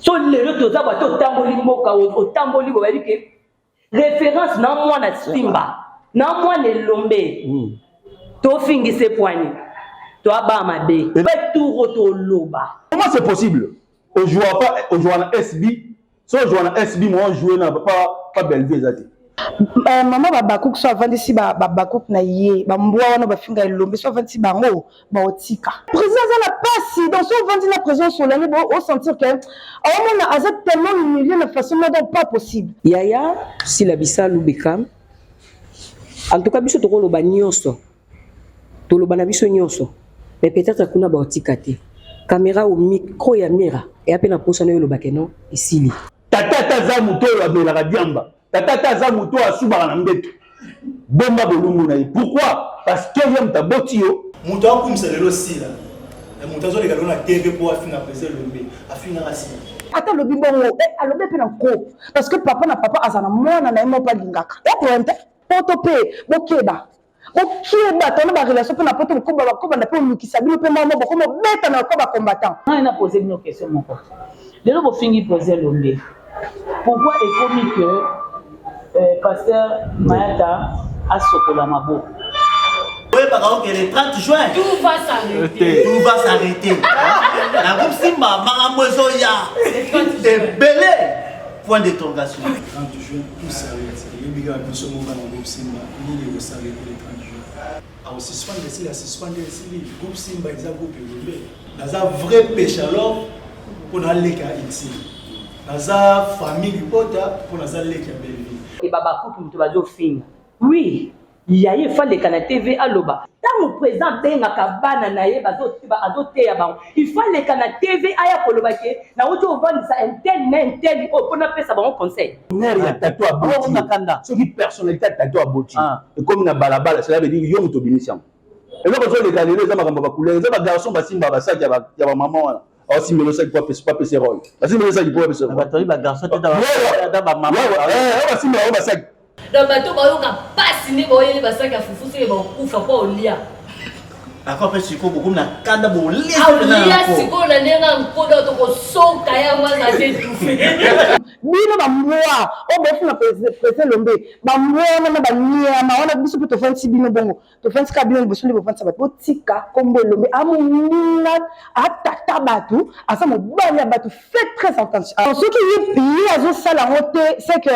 So lelo toza bato otamboli mboka, otamboli boyebi ke référence na mwana Simba na mwana Elombe. Tofingisa epwani, toabaa mabe mpe turo toloba. Comment c'est possible? Ojoua pas, ojoua na SB. So ojoua na SB, moi ojoue na pas Bellevue eza te. Mama babakuku so avandisi babakuku na ye, bambwa wana bafinga Elombe, so avandisi bango baotika. Président aza na pasi. Donc so ovandi na président solani, osentir ke aomona aza tellement humilié na façon moko pas possible. Yaya Sila Bisalu Bekam, en tout cas biso tokoloba nyonso, toloba na biso nyonso, mais peut-être kuna baotika te. Caméra au micro ya mira eya mpe na posa na yo olobake non, esili. Tata ata aza moto oyo amelaka diamba, tata ata aza moto oyo asubaka na mbeto, bomba bolumbu na ye. Pourquoi? Parce que ye moto aboti yo. Moto akumisa lelo Sila, moto azoleka lelo na TV mpo afinga président Elombe, afingaka Sila. Ata alobi bongo, alobi mpe na nko, parce que papa na papa aza na mwana na ye moko alingaka ya problème te. Poto mpe bokeba, bokeba tona barelation mpe na poto bakobanda mpe olukisa bino mpe mama bokoma obeta na ko bacombattant. Ngai na pose bino question moko. Lelo bofingi président Elombe, pourquoi ekomi que pasteur Mayata asokola maboko? Oyebaka oke le 30 juin tout va s'arrêter. Tout va s'arrêter na groupe Simba. Makambo ezoya ebele, point d'interrogation. 30 juin, tout s'arrête. Eyebi kaka biso moko na groupe Simba nini ekosarrêter le 30 juin. Akosuspendre esili, asuspendre esili. Groupe Simba eza groupe Elombe. Naza vrai péchalor mpo naleka exil, naza famille libota mpo naza leki ya Belleville. E babakuki moto bazofinga, oui, yaye efaleka na TV aloba. Ntango président abengaka bana na ye, azoteya bango, ifaleka na TV aya koloba ke nauti ovandisa un tel na un tel oyo mpo napesa bango conseil. Mare ya tato aboti, soki personnalité ya tato aboti ekomi na balabala, cela veut dire yo moto obimisi yango. Eloko ezoleka lelo eza makambo ya bacouleur, eza bagarçon basimba basaki ya bamama wana, aosimbela osaki po apesa role, basimbela osaki po apesa. Basimba bango basaki. Donc bato bayoka mpasi nde baoyeli basaki ya fufu, soki bakokufa mpo olia. Ako mpe sikoyo bokomi na kanda. Bolia sikoyo na ndenge ya nkoda, tokosoka yango aza te étouffé. Bino bambwa oyo bofuna président Elombe, bambwa wana na banyama wana, biso mpe tofandisi bino bongo, tofandisika bino liboso nde bofandisa bato. Botika kombo Elombe, amoninga atata bato, aza mobali ya bato. Faites très attention. Soki ye azosala yango te, c'est que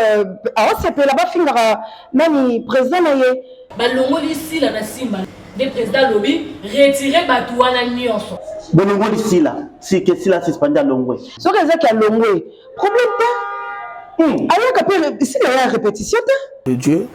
aosepela bafingaka nani président na ye. Balongoli Sila na Simba nde président alobi retire bato wana nyonso. Bolongoli Sila, sike Sila suspendi, alongwe. Soki ezaki alongwe, problème te, ayaka mpe Sila ya répétition te. De Dieu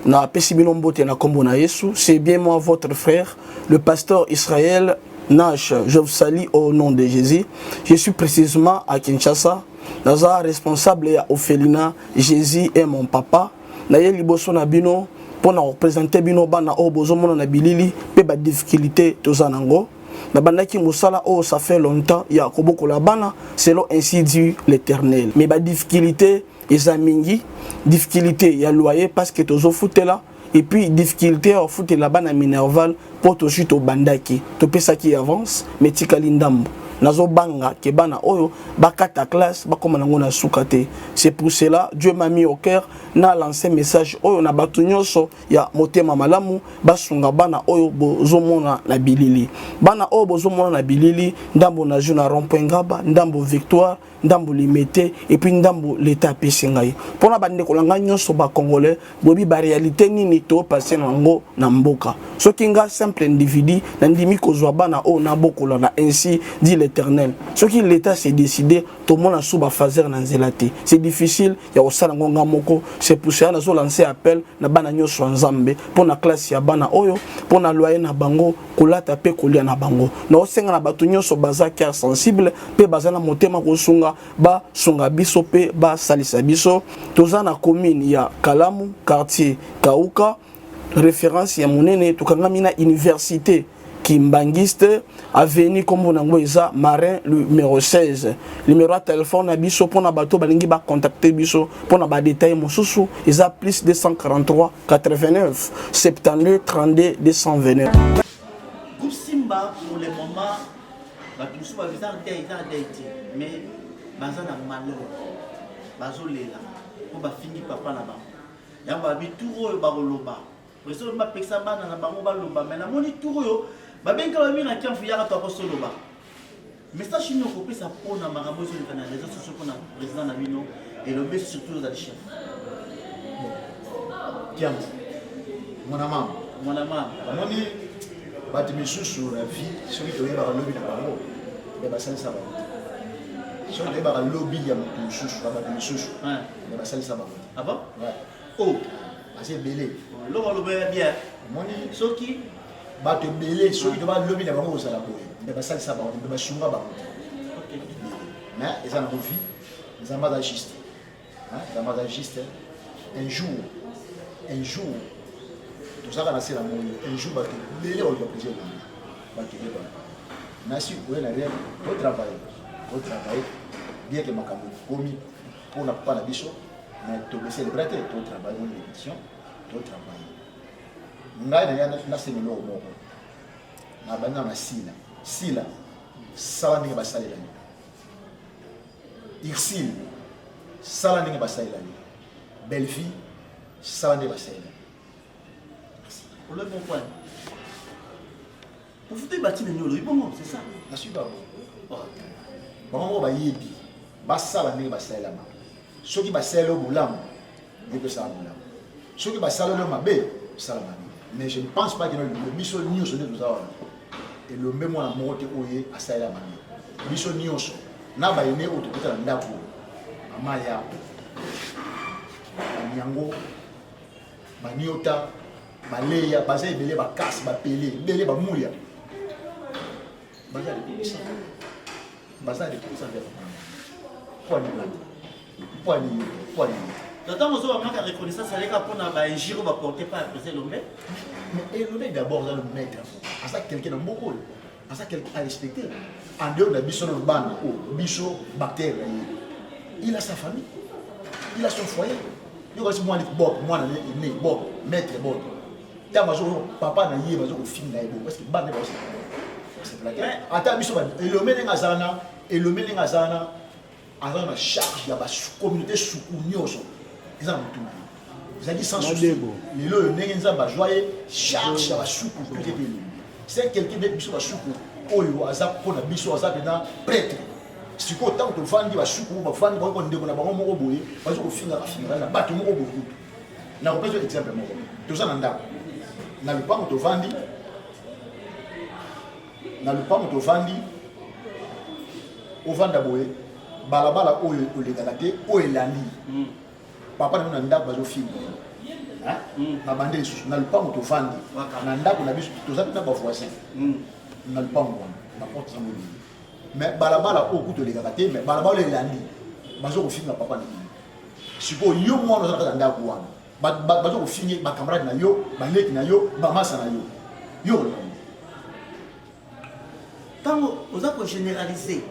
napesi bino mbote na kombo na Yesu. C'est bien moi, votre frère, le pasteur Israël Nash. Je vous salue au nom de Jésus. Je suis précisément à Kinshasa, naza responsable ya orphelinat Jésus est mon papa. Naye liboso na bino mpona koprésenter bino bana oyo bozomona na bilili mpe badifficulté toza nango. Nabandaki mosala oyo ça fait longtemps ya kobokola bana selon ainsi dit l'Éternel, mais badifficulté eza mingi. Difficulté ya loyer parce que tozofutela, et puis difficulté ya kofutela bana minerval mpo tozwi, tobandaki, topesaki avance mais tikali ndambo. Nazobanga ke bana oyo bakata classe, bakóma nango na suka te. C'est pour cela Dieu m'a mis au cœur na lancer message oyo na bato nyonso ya motema malamu, basunga bana oyo bozomona na bilili. Bana oyo bozomona na bilili, ndambo nazwi na rond point Ngaba, ndambo Victoire, ndambo Limete, et puis ndambo leta apesi ngai. Mpona bandeko na ngai nyonso bacongolais, boyebi baréalité nini topase na yango na mboka. Soki nga simple individu nandimi kozwa bana oyo nabokola na ainsi dit l'Éternel, soki l'État s'est décidé, tomona su bafaser na nzela te. C'est difficile ya kosala yango nga moko. C'est pour cela nazolancer appel na bana nyonso ya Nzambe mpo na classe ya bana oyo, mpo na loyer na bango, kolata mpe kolia na bango. Naosenga na bato nyonso baza cœur sensible mpe baza na motema kosunga, basunga biso mpe basalisa biso. Toza na commune ya Kalamu, quartier Kauka, référence ya monene. Tokangami na université Kimbangiste, avenue nkombo nango eza Marin, numéro 16. Numéro ya telefone na biso mpona bato balingi bacontacte biso mpona badetail mosusu eza plus 243 89 72 32 229. Groupe Simba, pour le moment, bato mosusu baza dei, eza dei te, mais Baza na malheur. Bazolela po bafingi papa na bango. Yango babi tour oyo bakoloba. President oyo bapekisa bana na bango baloba mais namoni tour oyo babengi ba mira kiamfu yaka to akosoloba. Message nini okopesa mpo na makambo ezoleka na réseau sociaux mpo na président na bino elombe surtout ozali chef Kiambu mwana mama mwana mama omoni bato misusu na vie soki toyebaka lobi na bango me basalisa bango te soki toyebaka lobi ya moto mosusu ya bato misusu me basalisa bango te ah bon? ouais. oh baza ebele eloko oloba ya bien omoni soki bato ebele soki toba lobi na bango kozala boye mpe basalisa bango te mpe basunga bango te mais eza nango vie nzambe aza juste nzambe aza juste un jour un jour tozalaka na se na moi un jour bato ebele baluka plaisir na bango bato ebele baluka nasi oye na rien totravaille totravaille bien ke makambo ekomi mpona papa na biso mais tobese le bras te totravaille moni répétition totravaille ngai na nasenga eloko moko nabandi na sila sila sala ndenge basalela yo ursile sala ndenge basalela yo bellevie sala ndenge basalela yo olobi bongo Ofuti batina nini olobi bongo c'est ça. Nasui bango. Bango moko bayebi basala ndenge basalelama. Soki basaleli yo bolamu, yo mpe sala bolamu. Soki basaleli yo mabe, sala mabe. Mais je ne pense pas que biso nyonso nde toza wana. Elombe mwana moko te oyo ye asalela mabe. Biso nyonso na bayene oyo tokota na ndako mama ya banyango baniota baleya baza ebele bakasi bapele ebele bamuya baza reconnaissant baza reconnaissant vers mpo alinga te mpo alingi mpo alingi ntango ozo bamaka reconnaissance aleka mpona bainjure baporte pa ya président elombe mais elombe d'abord aza le maître aza quelqu'un na mboka oyo aza quelqu'un à respecter en dehors na biso nano bana oyo biso bactère na ye il a sa famille il a son foyer yo kasi mwana bob mwana ne ene bob maître bob ntango azo papa na ye bazo kofinga ye bongo parce que bana basepela te ata biso elombe ndenge aza na elombe ndenge aza na aza na charge ya bacommunauté suku nyonso eza na motu na ye ezalaki sans souci lelo oyo ndenge nzambe azwa ye charge ya basuku tout ete elombe c'est quelqu'un nde biso basuku oyo aza mpo na biso aza mpena prêtre sikoyo ntango tovandi basuku bafandi bakoki ndeko na bango moko boye bazo kofingaka fingaka na bato moko boye kutu nakopesa exemple moko toza na ndako na lopango tovandi na lopango tovandi ovanda boye balabala oyo olekaka te oyo elandi hmm. papa na yo na ndako bazofinga hmm. na bande lisusu na lopango tovandi na ndako na biso toza mpe na bavoisin hmm. na lopango wana baporte sango ebele mais balabala oyo kutu olekaka te mais balabala oyo elandi bazo kofinga papa na bino sikoyo yo mwana oza na kati ya ndako wana bazo kofinge bacamarade na yo baleki na yo bamasa na yo yo koloba nini ntango oza kogeneralise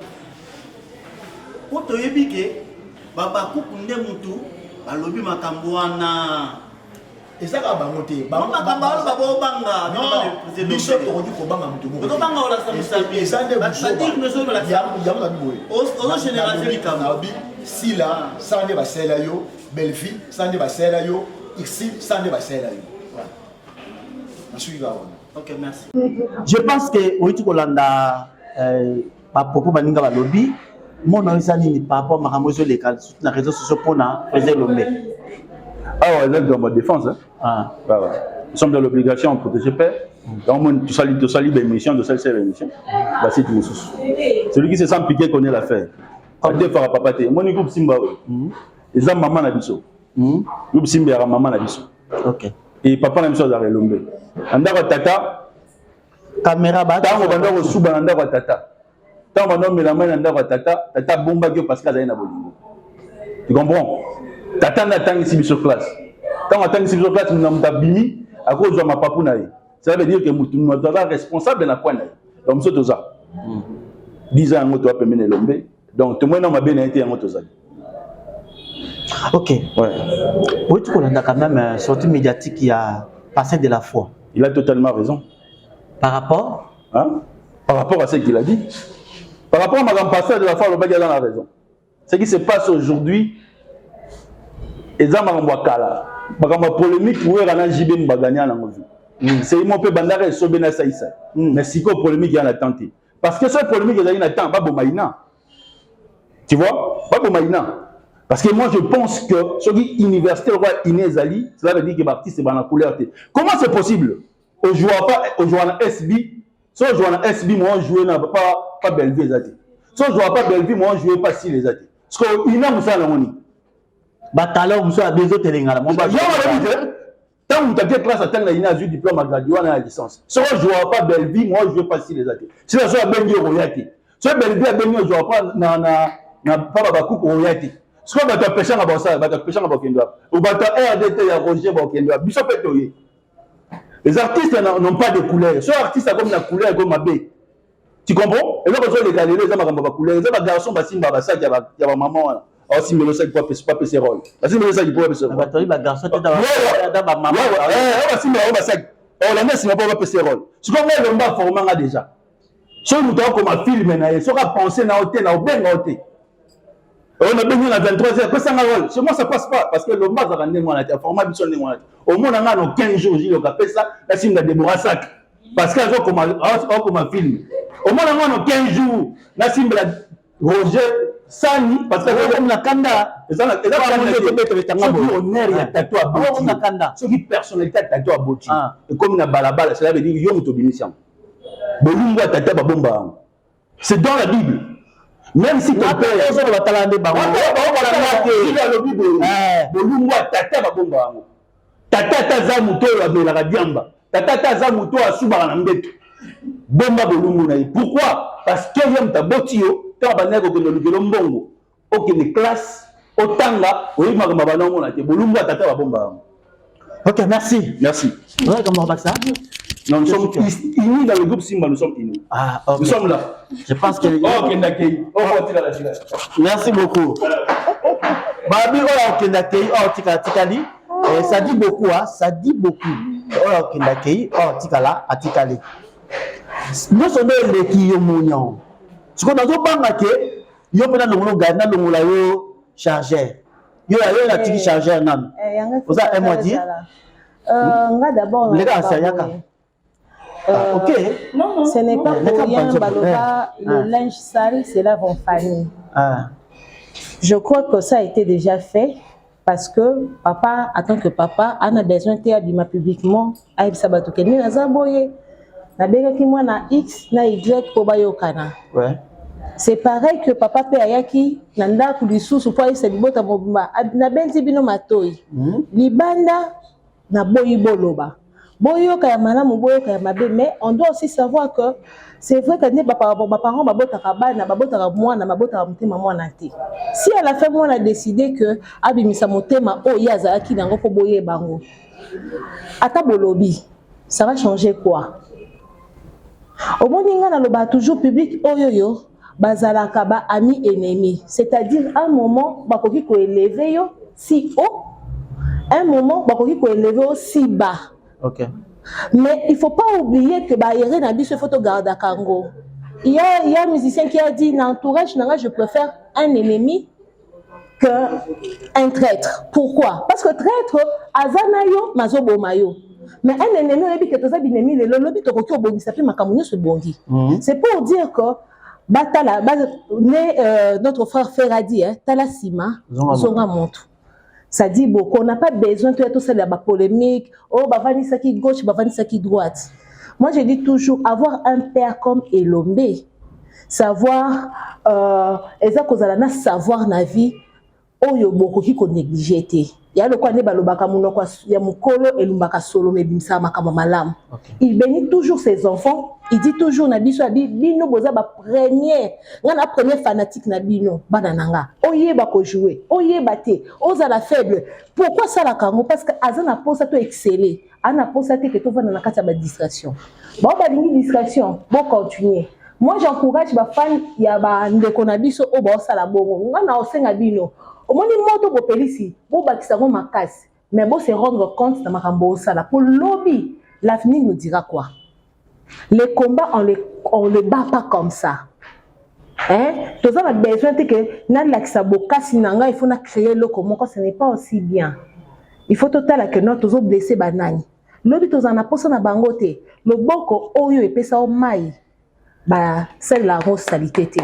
mpo toyebi ke babakuku nde mutu balobi makambo wana eza kaka bango te biso tokoki kobanga moto mokoeza nde yango nabi boye sila sala nde basalela yo belleville sala nde basalela yo ixil sala nde basalela yo nasuki kaka wana Ok, merci. Je pense que oyiti kolanda euh, ba propos baninga balobi mona eza nini par rapport makambo ezoleka surtout na réseaux sociaux mpona président Elombe. Awa eza likambo ya défense. Hein? Ah. Ouais, ouais. Nous sommes dans l'obligation de protéger père. Donc, moi, tosali tosali ba émission, tosali ba émission. Ba site mosusu. Celui qui se sent piqué connaît l'affaire. Adefaka papa te. Moni groupe Simba oyo. Eza mama na biso. Hmm? Groupe Simba yaka mama na biso. Ok. Et papa na biso azalaka elombe. Na ndako ya tata kamera ba ntango banda kosuba na ndako ya tata ntango banda komela mai na ndako ya tata tata abombaki yo parce que azali na bolingo tu comprends tata nde atangisi biso classe ntango atangisi biso classe na moto abimi akozwa mapapu na ye ça veut dire que moto moto aza responsable na coin na ye donc biso toza 10 ans yango toza pembeni elombe donc tomoni na mabe na ye te yango tozali ok ouais. outi kolanda quand même euh, sortie médiatique ya passé de la foi il a totalement raison par rapport hein? par rapport à ce qu'il a dit par rapport à makambo pasteur de la foi alobaki aza na raison. Ce qui se passe aujourd'hui eza makambo ya kala, makambo ya polémique. Wera na JB baganya nango vi sei mo mpe bandaka esobe na saisa, mais sikoyo polémique ya na temps te, parce que soki polémique ezali na temps, baboma ina, tu vois, baboma ina. Parce que moi, je pense que soki université lokola ine ezali, cela veut dire que baartiste bana couleur te. Comment c'est possible ojoua pas, ojoua na SB? So ojoua na SB, mo ojoue na pas Bellevue eza te. So ojoua pas Bellevue, mo ojoue pas Sile eza te. Parce que ina mosala nango nini? Batalon mosusu ya ezotelengana. Yo balobi te, ntango moto atie classe, atangi na ina, azwi diplôme ya graduat na ya licence. Soki ojoua pas Bellevue, mo ojoue pas Sile eza te. Sila so abengi, okoya te. Soki Bellevue abengi, ojoua pas na pa bakuku, okoya te. Soki bato ya peshanga baosala, bato ya peshanga bakende wapi? Bato ya RDT ya Roger bakende wapi? Biso mpe toye. Les artistes n'ont pas de couleur. So artiste akomi na couleur, ekomi mabe, tu comprends? Eloko ezoleka lelo eza makambo ya bacouleur. Eza bagarçon basimba basaki ya bamama wana, aosimbela osaki po apesa role, basimbela osaki po apesa. Bato bagarçon te, bamama. Basimbela bango basaki, olanda nsima po bapesa role. Sikoyo ngai Elomba aformanga déjà. Soki moto akoma film na ye, soki apense na yo te, na obenga yo te. Oyo nabengi na 23 heures, pesanga role, chez moi ça passe pas, parce que Lomba azalaka ndenge wana te, aforma biso ndenge wana te. Omona nga no 15 jours, jiloka apesa nasimba Debora sak parce que azokoma film. Omona nga no 15 jours, nasimbela Roger sani parce que na kanda. Eza honneur ya tato aboti. Soki personnalité ya tato aboti ekomi na balabala, cela veut dire yo moto obimisi yango. Bolumbu ya tata babomba yango, c'est dans la Bible. Même si ton père batala nde bango. Alobi boye, bolumbu ya tata babomba yango. Tata ata aza moto oyo amelaka diamba, tata ata aza moto oyo asubaka na mbeto, bomba bolumbu na ye. Pourquoi? Parce que ye moto aboti yo. Ntango bandaki kokende olukelo mbongo, okende classe, otanga, oyebi makambo bana omona te. Bolumbu ya tata babomba yango. Ok, merci. Merci. Comment va ça? Non, nous sommes unis dans le groupe Simba, nous sommes unis. Ah, ok. Nous sommes là. Je pense que. Oh, Kendakei. Oh, oh, Merci beaucoup. Babi, oh, Kendakei, oh, Tika, Tikali. Eh, ça dit beaucoup, hein. Ça dit beaucoup. Oh, Kendakei, oh, Tikala, Atikali. Nous sommes les yo monion. Ce qu'on a dit, que yo pena longola gana longola yo chargeur. Yo yo na tiki chargeur nan. Vous avez un mot à dire? Nga d'abord. Les gars, c'est yaka. Ah, ok. Non, non, ce n'est pas pour rien, Baloba, le linge sale, c'est lave en famille. Ah. Je crois que ça a été déjà fait parce que papa, en tant que papa, on a besoin de abima publiquement, ayebisa bato ke nini naza boye, nabengaki mwana X na Y po bayokana. C'est pareil que papa mpe ayaki na ndako lisusu mpo ayebisa libota mobimba: nabendi bino matoi libanda, naboyi boloba, boyoka ya malamu, boyoka ya mabe. Mais on doit aussi savoir que c'est vrai que nde baparent babotaka bana, babotaka mwana, babotaka motema mwana te. Si à la fin mwana décidé que abimisa motema oyo ye azalaki nango mpo boyeba yango, ata bolobi, ça va changer quoi? Omoni, nga nalobaka toujours, public oyo oyo bazalaka ba ami ennemi, c'est-à-dire un moment bakoki koélever yo si haut, un moment bakoki koélever yo si bas. Mais il faut pas oublier que baerreur na biso, il faut togardaka yango. Il y a un musicien qui a dit: na entourage na nga, je préfère un ennemi que un traître. Pourquoi? Parce que traître aza na yo, mazoboma yo, mais un ennemi, oyebi ke toza binemi lelo, lobi tokoki obongisa mpe makambo nyonso ebongi. C'est pour dire que batala ba, ne, notre frère Ferradi, hein, tala nsima zonga moto. Ça dit beaucoup. On n'a pas besoin de tout ça, la polémique. Oh, bavandisaki gauche, bavandisaki droite. Moi, je dis toujours, avoir un père comme Elombe, savoir, eza kozala na savoir na vie, oyo bokoki konégliger te. Ya lokwa nde balobaka, monoko ya mokolo elumbaka solo, me ebimisaka makambo malamu. Il bénit toujours ses enfants. Il dit toujours na biso, abi bino boza bapremier, nga na premier fanatique na bino, bana na nga. Oyeba kojouer, oyeba te, ozala faible. Pourquoi asalaka yango? Parce que aza na mposa to exceller, aza na mposa te ke tovanda na kati ya badistraction. Bao balingi distraction, bocontinue. Moi, j'encourage bafan ya bandeko na biso oyo baosala bongo. Nga na osenga bino, omoni moto bopelisi, bobakisa yango makasi, mais bo se rendre compte na makambo osala po lobi, l'avenir nous dira quoi. Les combats, on le bat pas comme ça. Hein? Toza na besoin te que nalakisa bokasi na ngai, il faut na créer eloko moko, ce n'est pas aussi bien. Il faut totala que non, tozo blesser banani. Lobi tozala na posa na bango te. Loboko oyo epesa yo mai basalela yango salite te.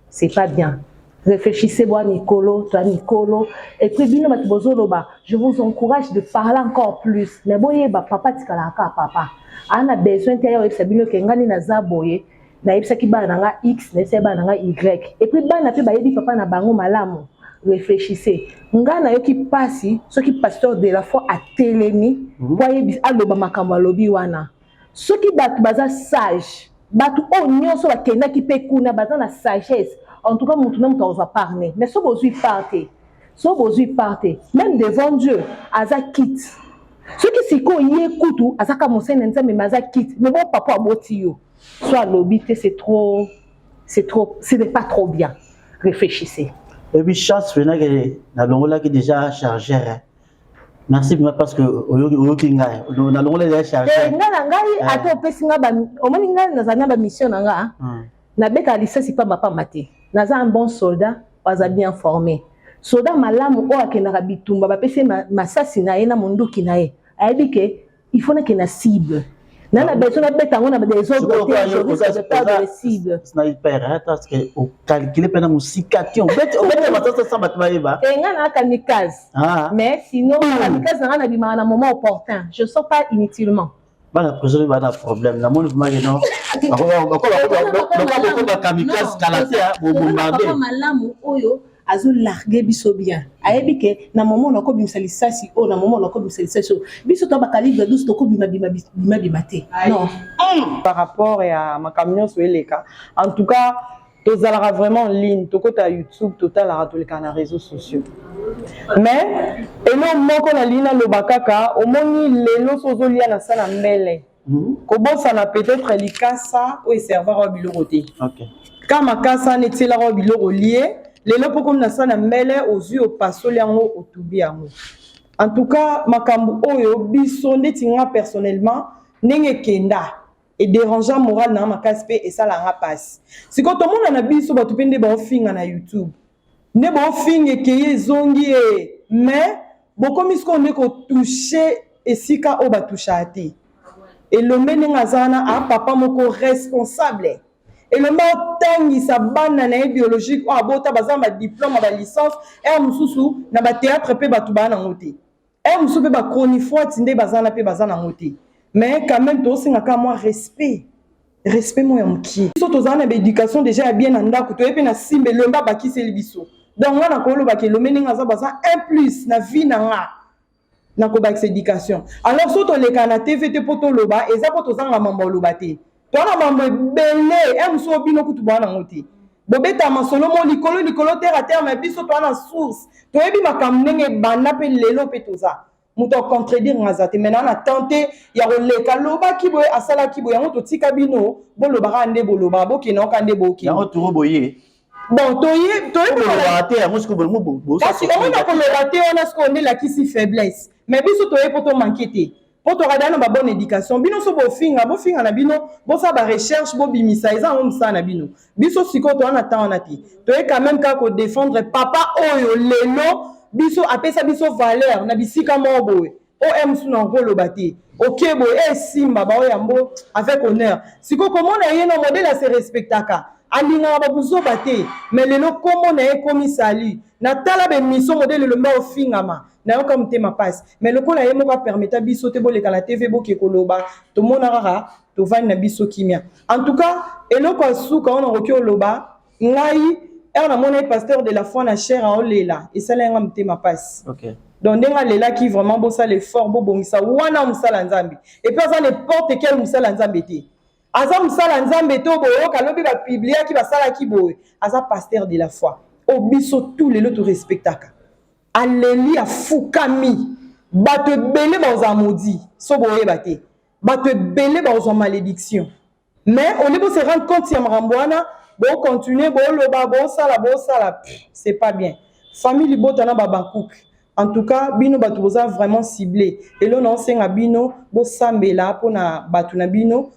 C'est pas bien. Réfléchissez, boa mikolo, toi mikolo. Et puis bino bato bozoloba, je vous encourage de parler encore plus. Mais boyeba papa tikalaka papa. Ana besoin te ya oyebisa bino ke ngani naza boye. Nayebisaki bana na nga X, nayebisaki bana na nga Y. Et puis bana mpe bayebi papa na bango malamu. Réfléchissez. Nga nayoki pasi soki pasteur de la foi atelemi po ayebi aloba makambo alobi wana. Soki bato baza sage, bato oyo nyonso bakendaki mpe kuna baza na sagesse, en tout cas mutu na mutu akozwa part ne. Mais soki bozwi part te, soki bozwi part te, même devant Dieu aza quitte. Soki sikoyo ye kutu azaka mosali na Nzambe mais aza quitte, mais bon papa aboti yo. Soit alobi te, c'est trop, c'est trop, ce n'est pas trop bien. Réfléchissez. Et puis chance venaki nalongolaki déjà chargeur. Merci vraiment parce que oyoki ngai nalongola déjà chargeur. Ngai na ngai ata opesi nga, omoni ngai nazali na bamission na nga, nabetaka lisasi pamba pamba te. Naza un bon soldat, aza bien formé. Soldat malamu oyo akendaka bitumba, bapesi ye masasi na ye na monduki na ye, ayebi ke il faut nakende na cible na besoin nabeta yango na désordre te, je risque de perdre les cibles. Sniper, hein, parce que ocalcule mpe na mosika ti obete masasi sa bato bayeba. E ngai na kamikaze. Mais sinon kamikaze na ngai nabimaka na moment opportun, je sors pas inutilement. Bana président bana problème, namoni vraiment ke non, bakoma kamikaze kala te, bobombarde. Malamu oyo azolarguer biso bien, ayebi ke na moment nakobimisa lisasi oyo, na moment nakobimisa lisasi oyo, biso to bacalibre 12 tokobima bima bima bima te, non. Par rapport ya makambo nyonso eleka, en tout cas tozalaka vraiment en ligne, tokota YouTube, totalaka, tolekaka na réseaux sociaux. Mais elo moko nalingi naloba kaka, omoni lelo so ozolia na sala mbele, kobosana peut-être likasa oyo eservaka biloko te. Ka makasa wana etielaka biloko lie lelo mpo komi na sala mbele, ozwi opasoli yango, otubi yango. En tout cas makambo oyo biso ndeti nga personnellement, ndenge ekenda edérangea moral na nga makasi mpe esalanga mpasi. Sikoyo tomona na biso bato mpe nde baofinga na YouTube, nde baofinga ekei ezongi ye, mais bokomi sikoyo nde kotoucher esika oyo batouchaka te. Elombe ndenge aza wana, apapa moko responsable, Elombe otangisa bana na ye biologique oyo abota, baza na badiplôme, balicence ere mosusu na bathéâtre mpe bato baa nango te, ere mosusu mpe bachronifoiti nde baza na mpe baza nango te. Mais quand même tosengaka mwa respect, respect mo ya mokie. Biso tozala na baéducation déjà ya bien na ndako, toye mpe na simba Elombe abakiseli biso. Donc nga nakolobaka Elombe ndenge aza, baza un plus na vie na nga nakobakisa éducation. Alors so toleka na TV te mpo toloba, eza mpo tozanga mambo oloba te. Toza na mambo ebele e mosu bino kutu bwana nango te, bobeta masolo mo likolo likolo, terre à terre. Mais biso toza na source, toyebi makambo ndenge ebanda mpe lelo mpe toza moto acontredire nga aza te. Mais naa na tente ya koleka lobaki boye, asalaki boye, yango totika bino bolobaka nde bolobaka, bokende oka nde bokende. Yango turo boye. Bon, toye toye te yango sikoyo. Kasi omona koloba te wana sikoyo nde elakisi faiblesse. Mais biso toye mpo tomanke te, mpo tokada na babonne éducation. Bino so bofinga, bofinga na bino, bosala barecherche, bobimisa, eza yango mosala na bino. Biso sikoyo toza na temps wana te, toye quand même kaka kodéfendre papa oyo lelo biso apesa biso valeur na bisika moko boye oyo mosusu na koloba te. Oke boye esimba baoyambo avec honneur. Sikoyo komona ye na modèle ase respectaka, alingaka babuzoba te, mais lelo kombo na ye ekomi sali. Natala baémission modèle Elombe ofingama, nayoka motema mpasi. Mais lokola ye moko apermeta biso te boleka na TV, boke koloba, tomona kaka tovandi na biso kimia. En tout cas eloko ya suka wana okoki oloba, ngai ere namona ye pasteur de la foi na chaire aolela, esala yanga motema mpasi. Donc ndenge alelaki vraiment, bosala effort, bobongisa wana mosala Nzambe. Et puis aza n'importe quel mosala Nzambe te, aza mosala Nzambe te boyoka lobi bapubliaki basalaki boye. Aza pasteur de la foi oyo biso tout lelo torespectaka. Aleli, afukami, bato ebele bazala maudit so boyeba te, bato ebele bazwa malédiction. Mais au lieu bose rendre compte ya makambo wana, bocontinue booloba, bosala bosala, c'est pas bien. Famille libota na babacook, en tout cas bino bato boza vraiment ciblé. Elo na osenga bino bosambela mpona bato na bino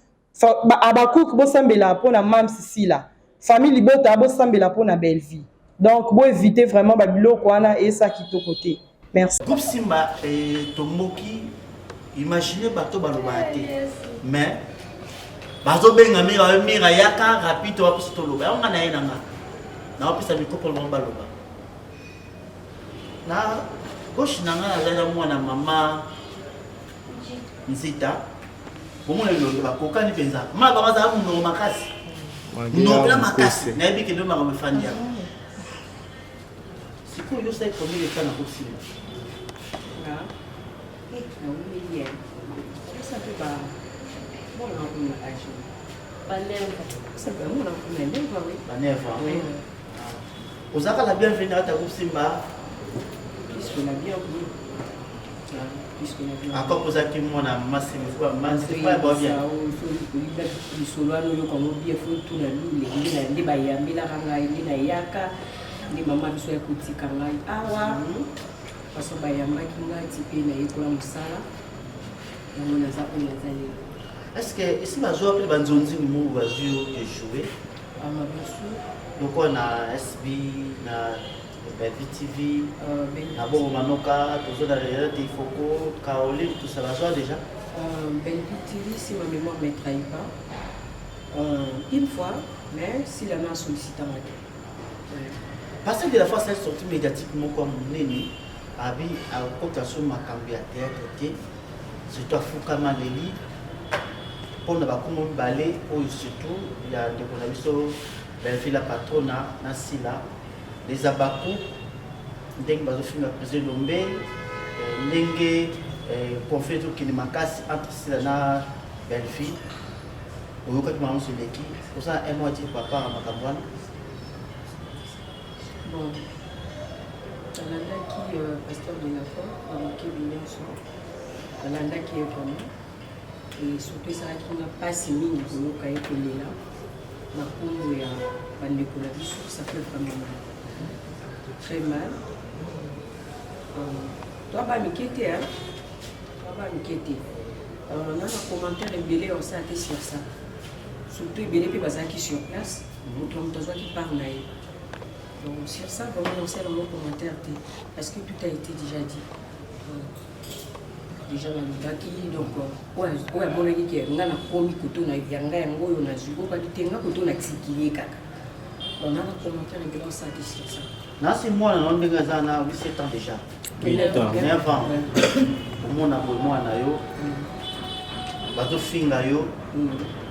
Abacook, bosambela mpona Mam Sisila. Famille libota bosambela mpo na Bellevue. Donc bo éviter vraiment ba biloko wana esa kitoko te. Merci. Groupe Simba etomboki, imaginez bato balobaka te mais bazobenga mira mira yaka rapide wapesa toloba yango nga na ye na nga naopesa micro mpo bango baloba na gauche na nga nazali na mwana mama nzita bomona elongi bakokani mpenza ma bango azala monoko makasi monoko mpena makasi nayebi kende makambo efandi yango sikoyo yo osali combien de temps na kosimba baneva ozalaka la bienvenue ata kosimba Encore ozalaki mwana masi lisolo wana oyoka yango bien fo tuna lule nde nde bayambelaka ngai nde nayaka nde mama biso ya kotika ngai awa façon bayambaki ngai ti mpe nayekola mosala yango naza oyo naza lelo. Est ce que esi bazwa mpe banzonzingi moko bazwi yo ejoue ah, bien sûr lokola na sb na Bellevue TV, na Bongo Manoka, tozo na Renate Ifoko, Caroline, tout ça, bazwa déjà. Bellevue TV, si ma mémoire ne me trahit pas, une fois, mais si la main sollicite en ouais. Pasteur de la foi, c'est sortie médiatique moko ya monene, abi akota so makambo ya théâtre te, surtout afukama leli mpo na bakombo mibale oyo surtout ya ndeko na biso Bellevue la patrona na Sila. Les Habacuc ndenge bazofinga président Elombe euh, ndenge euh, conflit ezokende makasi entre Sila na Bellevue oyokaki makambo nyonso eleki oza na un mois dire papa na makambo wana bon nalandaki euh, pasteur de la foi na mokebi nyonso nalandaki ye vraiment et surtout esalaki nga mpasi mingi koyoka ye kolela na nkombo ya bandeko na biso. Ça fait vraiment mal, très mal. Toa ba mike te, toa ba mike te. Na na commentaire ebele osala te sur ça, surtout ebele mpe bazalaki sur place, moto na moto azwaki part na ye. Donc sur ça vraiment osala yango commentaire te parce que tout a été déjà dit. Déjà nalobaki, donc oyo amonaki ke nga nakomi koto na yanga yango oyo nazwi oyo babi te nga koto natiki ye kaka. Donc na na commentaire ebele osala te sur ça. Nasi mwana na ndenge aza na 7 ans déjà, 9 ans, omona boye mwana na yo bazofinga yo,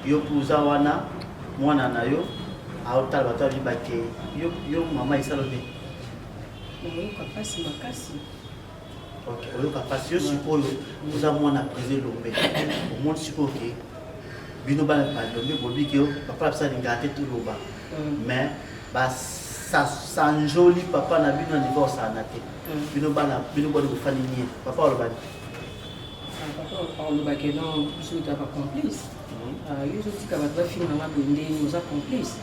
yo mpe oza wana, mwana na yo aotala bato abiba ke yo, yo mama esalo te. Nayoka mpasi makasi. Ok, oyoka mpasi yo sikoyo oza mwana président Elombe, omoni sikoyo ke bino bana balombe bolobi ke papa na biso alingaka te toloba, mais basanjoli papa na bino na niveau osana te. Bino bana bino boni bofandi nie, papa aloba nini? Papa alobaki non, biso toza bacomplice, yo ozotika bato bafinganga boye ndeni oza complice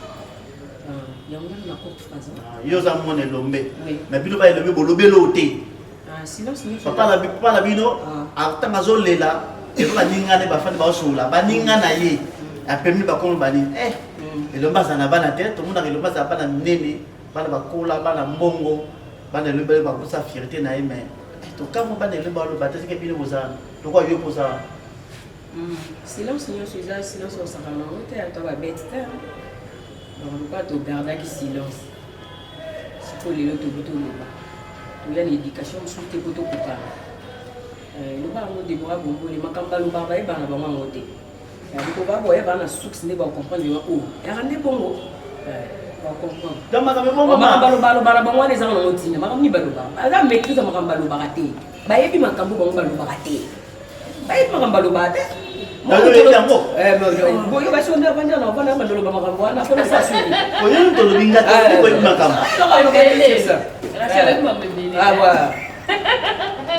yango wana na courte phrase. Yo oza mwana Elombe, mais bino ba Elombe bolobeli oyo te. Papa na bino ntango azolela eza baninga ne bafandi baosola baninga na ye apemi bakomi banini Elombe azala na bana te, tomonaka Elombe azala bana minene, bana bakola, bana mbongo, bana Elombe bakosa fierté na ye, mais tokamwa bana Elombe baloba te soki bino bozala lokola yo mpo ozala. Silence nyonso eza silence osakana nango te, ata babete te. Donc lokola togardaki silence, sikoyo lelo tobi toloba, toya na éducation mosusu te mpo tokokana. Eloba yango Debora Bombole, makambo balobaka bayebaka na bango yango te, likoba boyebaka na source nde bacomprendre yango oyo yaka nde bongo bacomprendre makambo balobaka na bango wana ezanga nango ntina. Makambo nini balobaka? Aza maîtrise ya makambo balobaka te, bayebi makambo bango balobaka te, bayebi makambo balobaka te. Boyo basi nde avandi na ovanda bandoloba makambo wana mpona sa suki. Oyebi tolobi nga te, oyebi makambo.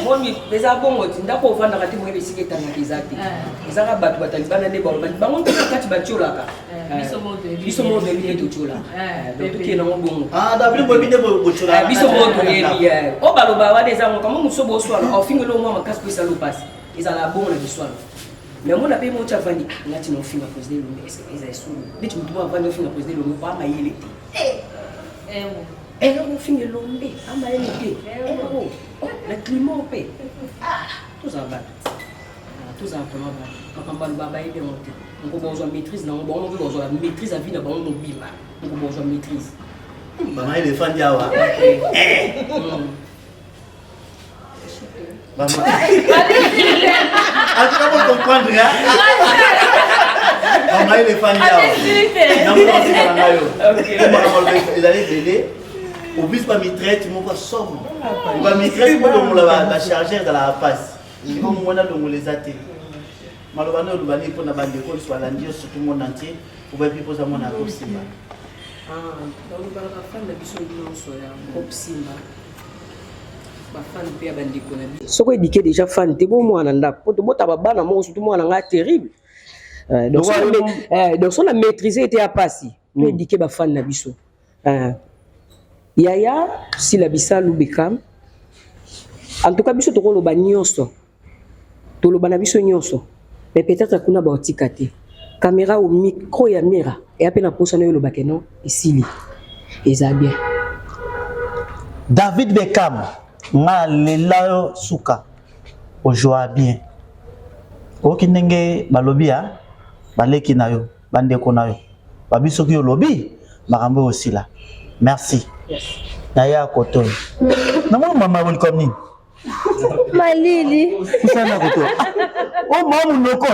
Momi eza bongo ti ndako ovandaka te, moyebi esika etangaka eza te, ezaka bato batalibana nde bango bango mpe na kati batiolaka biso moko toyebi nde totiolaka, donc tokende yango bongo. Biso moko toyebi oyo baloba wana eza ngo kamo mosusu boswana ofingeli omwa makasi mpo esala opasi ezala bongo na biswana. Mais omona mpe moti avandi ah, nga ntina ofinga président Elombe est-ce que eza esolo ndeti motu moko avandi ofinga président Elombe po amayele te eloko ofinga Elombe amayele te eloko oh, na climat mpe ah, tozala bato ah, tozala vraiment bato makambo baloba bayebi yango te moko bozwa maîtrise nango bango mpe bozwa maîtrise ya vie na bango mobimba moko bozwa maîtrise Maman efandi awa. Eh. Maman. En tout cas, vous comprendre, hein? Maman efandi awa. Namotika na yo. Ezali ebele. Obisi ba mitraite moko somo. Ba mitraite moko longola ba chargeur ezalaka mpasi. Sikoyo mwana longola eza te. Maloba nayo oloba nini mpona bandeko nyonso balandi yo surtout monde entier obayebi mpo oza mwana ya groupe Simba. Ah, balobaka bafan na biso nyonso ya groupe Simba bafan mpe ya bandeko na biso. Soki edike deja fan te bomwana ndako po tobota babana moko surtout mwana ngai terrible. Euh, donc so na euh, maîtrise ete ya pasi to hmm. edike bafan na biso. Euh, yaya Sila Bisalu Beckham en tout cas biso tokoloba nyonso toloba na biso nyonso mais peut-être kuna baotika te caméra au micro ya mira eya mpe na mposa nayo olobake non esili eza bien David Beckham nga lela yo suka ojoua bien oyoki ndenge balobi ya baleki na yo bandeko na yo babi soki olobi makambo oyo osila merci na ya kotoyo namoni mama welcome nini malili kusana koto o oh, ma munoko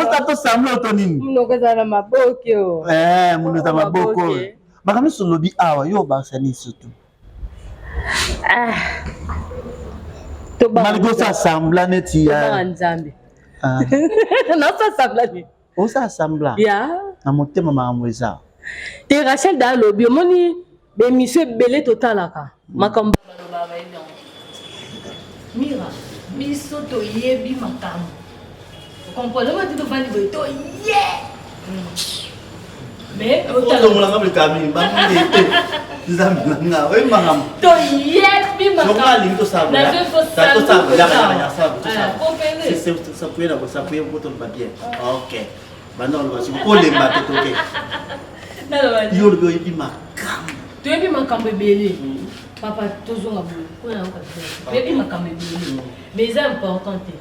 osa tosambla to nini munoko ezala na maboke o eh, munoko eza maboko makambo nyonso olobi awa yo obakisa nini surtout ah. malgré osa sembla neti ya nzambe ah. naosa sembla nini osa sembla na motema makambo eza te rachel da alobi omoni baemission ebele totalaka hmm. makambo balobaka bayebi yango mira biso toyebi makambo okomprendre omati tovandi boye toye mais olongolanga bilika mingi bango nzambe na nga oyebi makambo toyebi makamboalingi tosapuye na kosapuye po toloba bien ok banda oloba siko kolemba te toke yo olobi oyebi makambo toyebi makambo ebele papa tozonga boye mpona yoka toyebi makambo ebele mais eza important te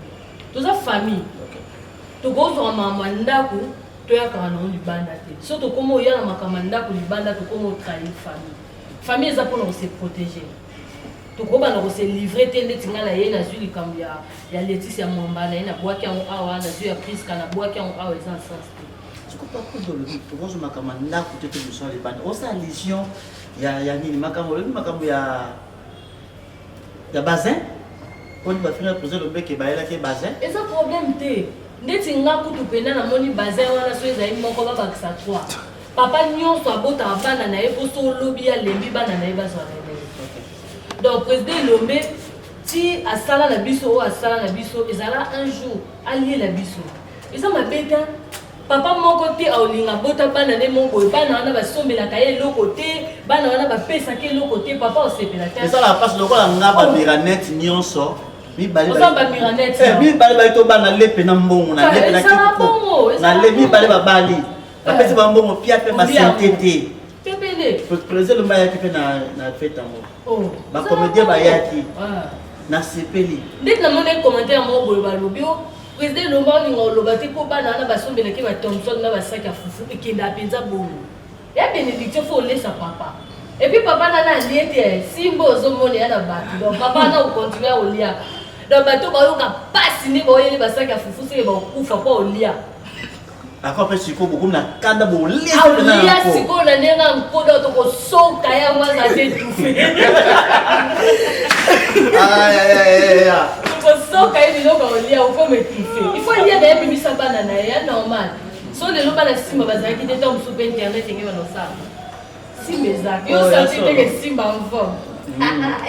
toza famille tokozwa makambo ya ndako toyakaka nango libanda te so tokoma oya na makambo ya ndako libanda tokoma otrahir famille famille eza mpona kose protéger tokobanda kose livre te ndeti ngai na ye nazwi likambo ya, ya letisi ya mwamba na ye nabwaki yango awa nazwi ya priska nabwaki yango awa eza na sens te siko papa olobi tokozwa makambo ya ndako te tobosala libanda osala allusion ya, ya nini makambo olobi makambo ya ya bazin poni bafinga président lobeke bayelaki ye bazin eza problème te ndeti nga kutu mpena namoni bazin wana so ezali moko babakisa 3 papa nyonso abotaka bana na ye mpo so olobi alembi bana na ye bazwa relève donc président elombe ti asala na biso oyo asala na biso ezala un jour aliela biso eza mabe te Papa moko te aolinga abota bana ne moko boye bana wana basombelaka ye eloko te bana wana bapesaka eloko te papa osepela te esalaka mpasi lokola nga bamiranet nyonso mibale eh, baye tobana lepe na mbongo na lepe na kiko na le mibale babali bapesi ba mbongo pia mpe basente te président lomba ayaki mpe na fete yango oh. bacomédien bayaki ah. nasepeli ndeti namoni commentaire moko boye balobi oh, President Elomba olinga oloba te mpo bana wana basombelaki ba Thomson na basaki ya fufu ekendaka mpenza bongo. Ya benediction fo olesa papa. Et puis papa nana alie te simba ozomona ya na bato donc papa wana okontinue akoliaka donc bato bayoka mpasi nde baoyeli basaki ya fufu soki bakokufa mpo olia Ako mpe sikoyo bokomi na kanda bolia sikoyo na ndenge ya nkoda tokosoka yango aza te etufe tokosoka ye biloko olia okoma etufe il faut lia na ye bimisa bana na ye ya normal so lelo bana nsima bazalaki te ntango mosusu mpe internet enge bana osala simba ezalaki yo santi teke simba en vogue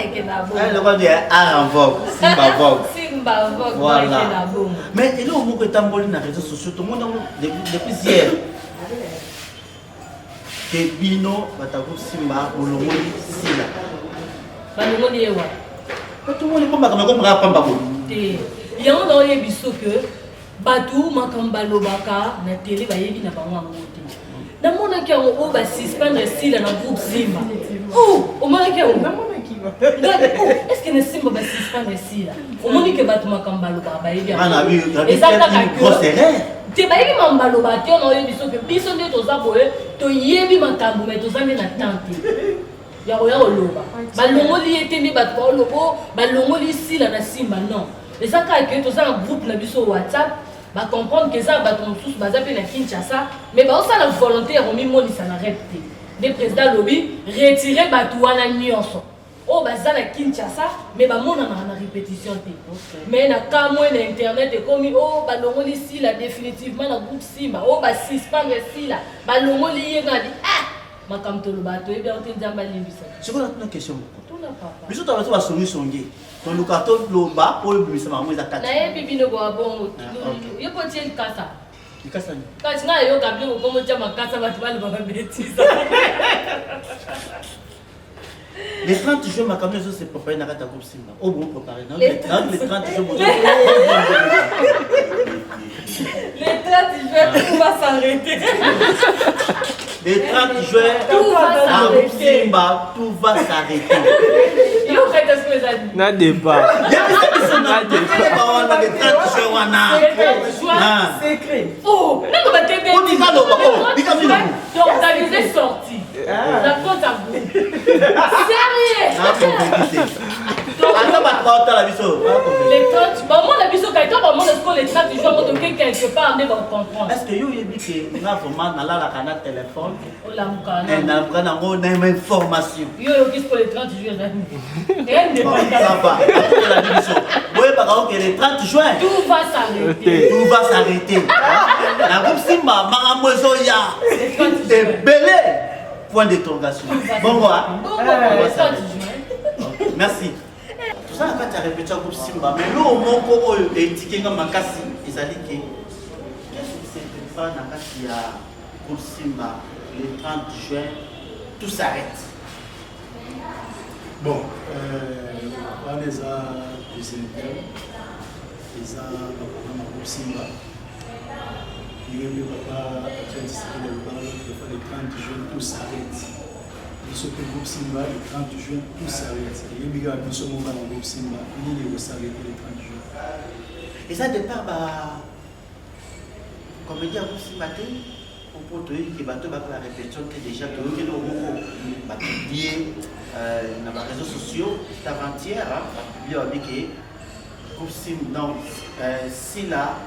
ekenda bongo simba vogue simba vogue voilà mais eloko moko etamboli na réseaux sociaux tomoni yango depuis hier ke bino bato ya groupe simba bolongoli sila balongoli ye wapi tomoni mpo makambo ekomaka pamba boye te Yango na oyebi so que bato makambo balobaka na tele bayebi na bango yango te. Namonaki yango oyo ba suspendre Sila na groupe Simba. Oh, omonaki yango? Oh, est-ce que na Simba ba suspendre Sila? Omoni ke bato makambo balobaka bayebi yango. Eza kaka que te bayebi makambo balobaka te, na oyebi so ke biso nde toza boye, toyebi makambo mais toza nde na temps te ya koya koloba. Balongoli ye te nde bato baoloba oh, balongoli Sila na Simba non. Eza kaka ke toza na groupe na biso WhatsApp, ba comprendre que eza bato mosusu baza mpe na Kinshasa mais baosala volonté ya komimonisa na rep te. Nde président alobi retire bato wana nyonso oyo baza na Kinshasa mais bamonanaka na répétition te. Mais na kamwe na internet ekomi o oh, balongoli Sila définitivement na groupe Simba, o oh, ba suspendre Sila, balongoli ye ngabi ah makambo tolobaka toyebi yango te, Nzambe alimbisa. Sikoyo natuna question moko. Tuna papa. Biso tolobaka basongisongi toluka toloba oyo ebimisa makambo eza kati. Nayebi bino boa bongo. Ah, ok. Yo po tie likasa. Likasa nini? Kasi ngai nayoka biloko komo tia makasa bato balobaka betise. Le 30 juin makambo nyonso se prépare na kati ya groupe Simba. Oyo bongo prépare. Le Le 30 juin bozo. Le 30 juin, tout va s'arrêter. Le 30 juin, Tout va na groupe s'arrêter. Simba, tout va s'arrêter. Yo kata sikoyo eza nini? Na départ. Yebisa biso na totelema wana le 30 juin wana. Le 30 juin. Ah. Secret. Oh, nako ba tebe. Otika loba, oh, bika bino. Donc, t'as sorti. La compte à bout. Sérieux? Na convaincu te. Ata bato baotala biso. Les 30, bamona biso kaka to bamona sikoyo les 30 juin moto ke quelque part nde bacomprendre. Est-ce que yo oyebi ke nga vraiment nalalaka na téléphone Olamuka eh, nalamuka nango na information. Yo oyoki sikoyo les 30 juin ezali Bon, ça va. Akokolandi biso. Boyebaka oke le 30 juin. Tout va s'arrêter. Tout va s'arrêter. Na groupe Simba makambo ezoya. Ebele. Point d'interrogation. Bongo ah. Bongo, Tout va le 30 s'arrêter. juin. Ok, Merci. Toza na kati ya répétition ya groupe Simba, mais eloko moko oyo etike nga makasi ezali ke qu'est-ce qui se prépare na kati ya groupe Simba le 30 juin, tout s'arrête. Bon, wana eza cuisine interne, eza baprogramme ya groupe Simba. Ndenge mpe papa Etienne Tshisekedi alobaka l'autre fois, le 30 juin tout s'arrête. Biso mpe groupe Simba le 30 juin tout s'arrête. Eyebi kaka biso moko na groupe Simba nini ekosarrete le 30 juin. Eza départ ba comédien ya groupe Simba te po toyebi ke bato baka na répétition te déjà toyoki eloko moko bapublie na baréseaux sociaux c'est avant-hier bapublie babi ke groupe Simba donc Sila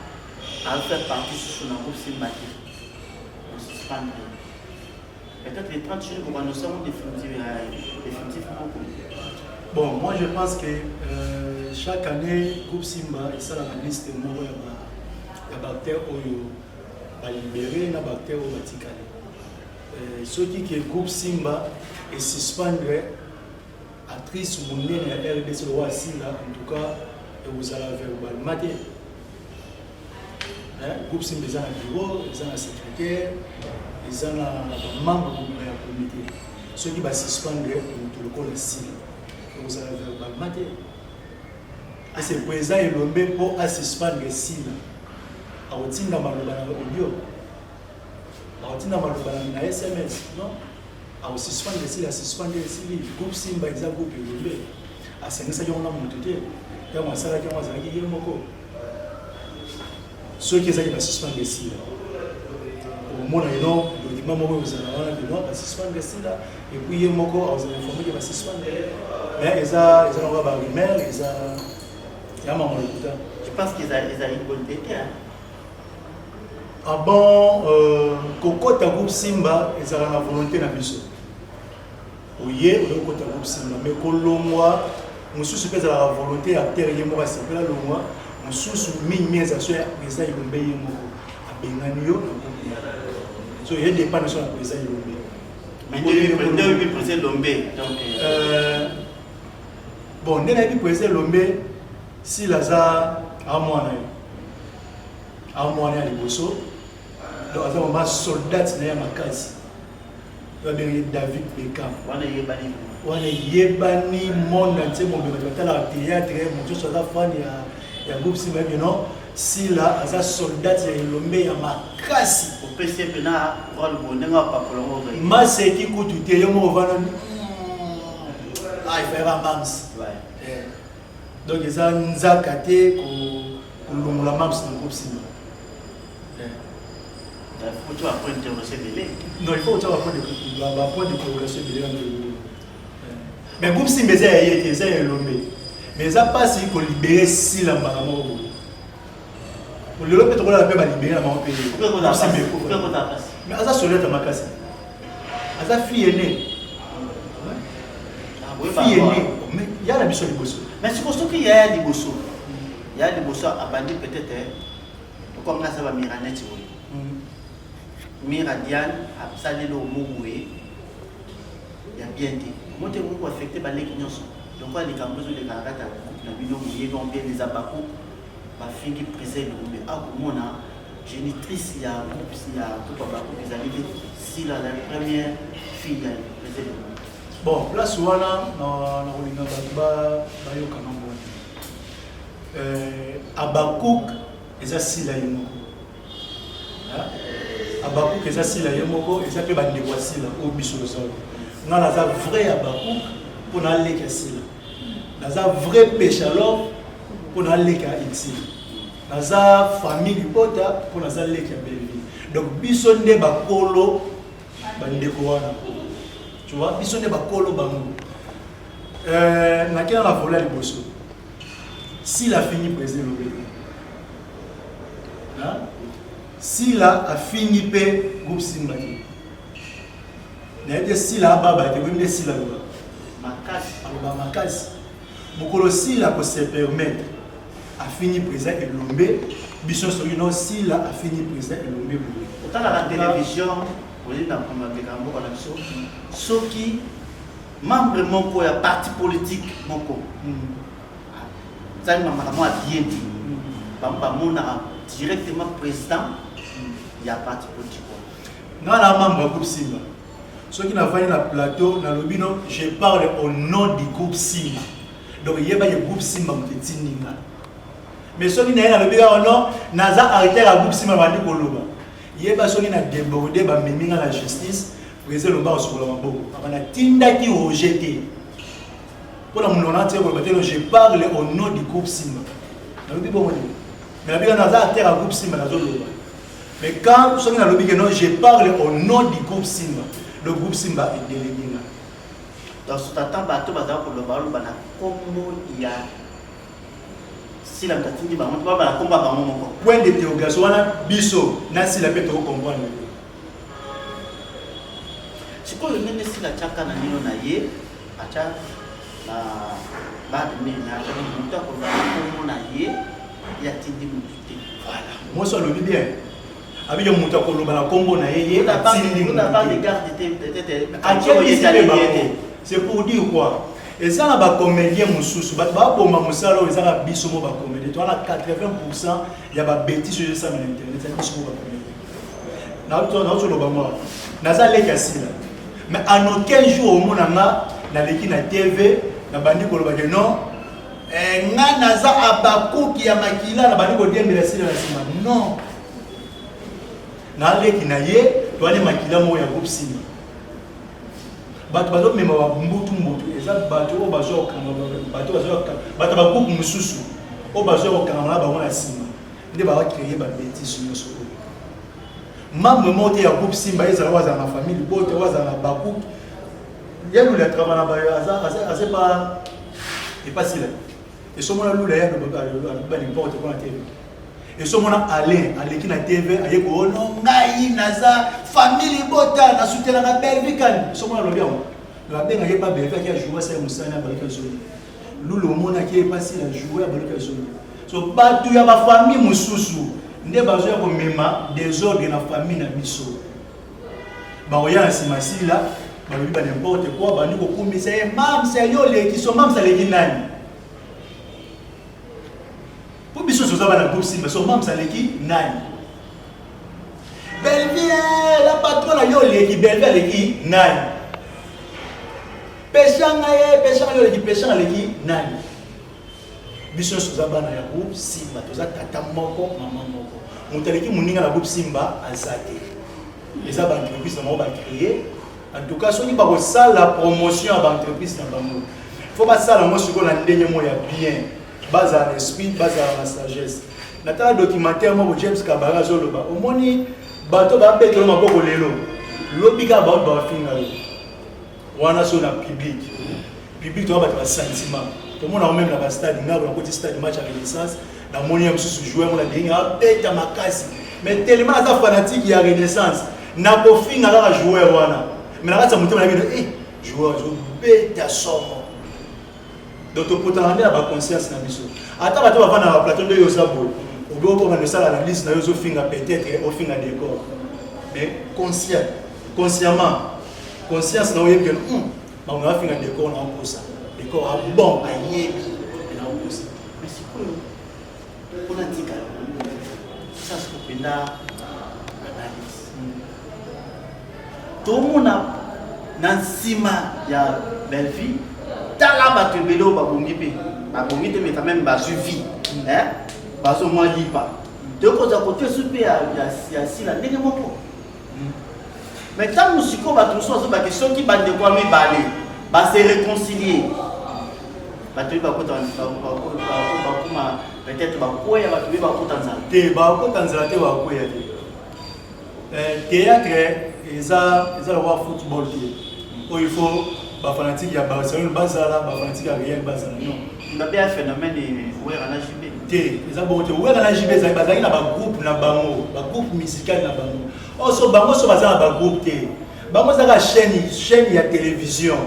a fait partie susu na groupe Simba te osuspendre peut-être le 30 juin kokanisa yango définitif moko. Bon, moi je pense que chaque année, groupe Simba, esalaka liste moko ya ba ya baacteur oyo balibere na baacteur oyo batikali. Soki ke groupe Simba esuspendre actrice monene ya RDC lokola Sila, en tout cas ekozala verbalement te. Hein, groupe Simba eza na bureau, eza na secrétaire, eza na bamembre mobimba ya comité. Soki basuspendre moto lokola Sila, ekozala verbalement te. Ese président Elombe mpo asuspendre Sila, akotinda maloba na audio, akotinda maloba na SMS, non? Akosuspendre Sila, asuspendre esili. Groupe Simba eza groupe Elombe, asangisaki yango na moto te, ntango asalaki yango azalaki ye moko. Soki ezalaki basuspendre Sila, okomona eno document moko ekozala wana ke non, basuspendre Sila, et puis ye moko akozala informé ke basuspendre ye. Mais eza eza nango ba rumeur, eza ya mama lokuta. Je pense que ezali une bonne idée te, hein? Ah bon, kokota groupe Simba ezalaka na volonté na biso. Oye oye kokota groupe Simba, mais kolongwa mosusu mpe ezalaka volonté ya acteur ye moko asepela longwa, mosusu mingi mingi ezala so ya président Elombe ye moko abengani yo na groupe na ye. So ye dépend so na président Elombe. Mais nde oyebi président Elombe donc bon, nde nayebi président Elombe, Sila aza amwana ye, amwana ya liboso, donc aza mama soldat na ye ya makasi. Babengi David Beckham. Wana eyebani. Wana eyebani monde entier mobimba, bato batalaka théâtre, moto nyonso aza fan ya ya groupe Simba que non Sila aza soldat ya Elombe ya makasi. Opesi ye mpena role boye ndenge apakola ngo ozali. Maseki kutu te yo moko ovanda ah il fallait ba mams. Eh. Donc eza nzaka te kolongola mams na groupe Simba. Eh. Il faut tu apprendre interrogation ebele. Non, il faut tu apprendre ba point d'interrogation ebele na Mais groupe Simba eza ya ye te, eza ya Elombe. Mais eza pasi ko libérer Sila mbala moko boye. Lelo mpe tokolala mpe ba libérer na bango mpe ye. Groupe Simba ekufa. Mais aza soldat ya makasi. Aza fille aînée. Fille aînée. Mais ya na biso liboso. Mais sikoyo soki yaya liboso, yaya liboso abandi peut-être lokola nga aza ba mira neti boye. Mira Diane asali eloko moko boye ya bien te omoni te ekoki ko affecte baleki nyonso lokola likambo ezoleka na kati ya groupe na bino boyebi yango bien les abakuk bafingi président elombe akomona génitrice ya groupe ya groupe abakuk ezali nde sila la première fille ya président elombe. Bon, place wana na kolinga bato bayoka na mboni. Euh, Abakuk eza sila ye moko. Habakuk eza sila ye moko eza mpe bandeko ya sila oyo biso toza oyo nga naza vrai habakuk mpo naleka sila naza vrai pechalove mpo naleka exil naza famille libota mpo naza leki ya belleville donc biso nde bakolo bandeko wana tu vois biso nde bakolo bango euh, nakenda na vola liboso Sila afingi president Elombe Sila afingi mpe groupe Simba te nayebi te Sila ababa te boyebi nde Sila aloba makasi aloba makasi mokolo Sila ko se permettre afingi president Elombe biso soki no Sila afingi president Elombe boye otalaka television ozali na komandeka mboka na biso soki membre moko ya parti politique moko asali makambo ya bien te bango bamonaka directement président ya parti politique wana. Nga na membre ya groupe Simba soki navandi na plateau nalobi no je parle au nom du groupe Simba donc yeba ye groupe Simba moto etindi nga mais soki naye nalobi kaka non naza artère ya groupe Simba bandi koloba yeba soki na déborde bamemi nga na justice Président Elombe akosukola maboko. Papa natindaki Roger te. Mpo na monoko na tia koloba te no je parle au nom du groupe Simba. Nalobi bongo te. Mais nalobi kaka naza acteur ya groupe Simba nazoloba. Mais quand soki nalobi que non je parle au nom du groupe Simba, le groupe Simba est délégué nga. Donc sous-attend bato bazala koloba baloba na kombo ya Sila moto atindi bango te baloba na kombo ya bango moko. Point d'interrogation wana biso na Sila mpe toko comprendre te. Sikoyo ndenge Sila atiaka na nino na ye atya na bad nini atyaki moto akoloba na kombo na ye ye atindi moto te. Voilà, mwasi alobi bien abike moto akoloba na kombo na ye ye atindi moto te. Akebisi mpe bango. C'est pour dire quoi? Eza na ba comédien mosusu bato baboma mosala oyo eza na biso mo ba comédien toza na 80 pourcent ya ba bêtises oyo esala na internet ya biso mo ba comédien. Nauti oloba mwa naza leki ya sila mais en aucun jour omona nga naleki na tv nabandi koloba ke non eh, nga naza abakuki ya makila nabandi kodiembela sila na nsima non naleki na ye toani makila moko ya groupe sima bato bazomema bambutu mbutu eza bato oyo bazwa kokanga bato bazwa bato ya bagroupe mosusu oyo bazwa kokangama na bango na nsima nde ba créer ba bêtises nyonso oyo membre moko te ya groupe simba ezala oyo azala na famille libota oyo azala na bacoup ya lula travail na bayo aza aza aza pa epa sila esomona lula ya aloba n'importe quoi na tv esomona alain aleki na tv aye koono ngai naza famille libota nasutelaka belvikani esomona alobi yango babengaki epa belvi aki ajoue asala mosala na baluki azongi Lulu omonaki ye pasi na jouer abaluki azongi. So batu ya ba famille mususu nde bazo ya komema desordre na famille na biso. Bakoya na sima sila balobi ba n'importe quoi bandi kokumisa ye mamsa yo oleki so mamsa aleki nani? Po biso toza bana groupe Simba so mamsa aleki nani? Bellevue la patronne yo oleki Bellevue aleki nani? Peshanga ye, peshanga yo oleki, peshanga aleki nani? Biso nyonso toza bana ya groupe Simba, toza tata moko mama moko. Moto aleki moninga na groupe Simba aza te. Eza ba entreprise na bango ba créer. En tout cas soki bakosala promotion ya ba entreprise na bango, faut basala yango sikoyo na ndenge moko ya bien. Bazala na esprit, bazala na sagesse. Natala documentaire moko James Kabara azoloba, omoni bato babetelo maboko lelo, lobi kaka bato bafinga yo. Wana so na public. Public toza bato ba sentiment. Tomona yango meme na ba stade, ngai nakoti stade match ya Renaissance, namoni ya mosusu joueur mona ndenge abeta makasi. Mais tellement aza fanatique ya Renaissance, nakofinga kaka joueur wana. Mais na kati ya motema na bino, eh, joueur azobeta somo. Donc topotana nde na ba conscience na biso. Ata bato bavanda na ba plateau nde yo oza boye. Obi okoma osala analyse na yo ozofinga peut-être ofinga décor. Mais conscient, consciemment, conscience na oyebi que bango bafinga décor na okosa. Décor a bon ayebi na okosa. Mais sikoyo mpona tika ça siko mpenza analyse tomona na nsima ya Bellevue tala bato ebele oyo babongi mpe babongi te mais quand même bazwi vie bazomwa lipa tokozwa kote esu mpe ya sila ndenge moko. Mais ntango sikoyo bato mosusu bazobaki soki bandeko ya mibale ba se réconcilier, bato oyo bakota bakoma peut-être bakweya, bato oyo bakota nzala te, bakota nzala te, bakweya te. Théâtre eza eza lokola football te oyo il faut bafanatique ya Barcelone bazala, bafanatique ya Real bazala, non. Ngabe ya phénomène Wera na JB. Te, eza bongo te. Wera na JB ezali bazalaki na bagroupe na bango, bagroupe musical na bango. Oyo so bango so baza na bagroupe te, bango ezaka chaîne ya télévision.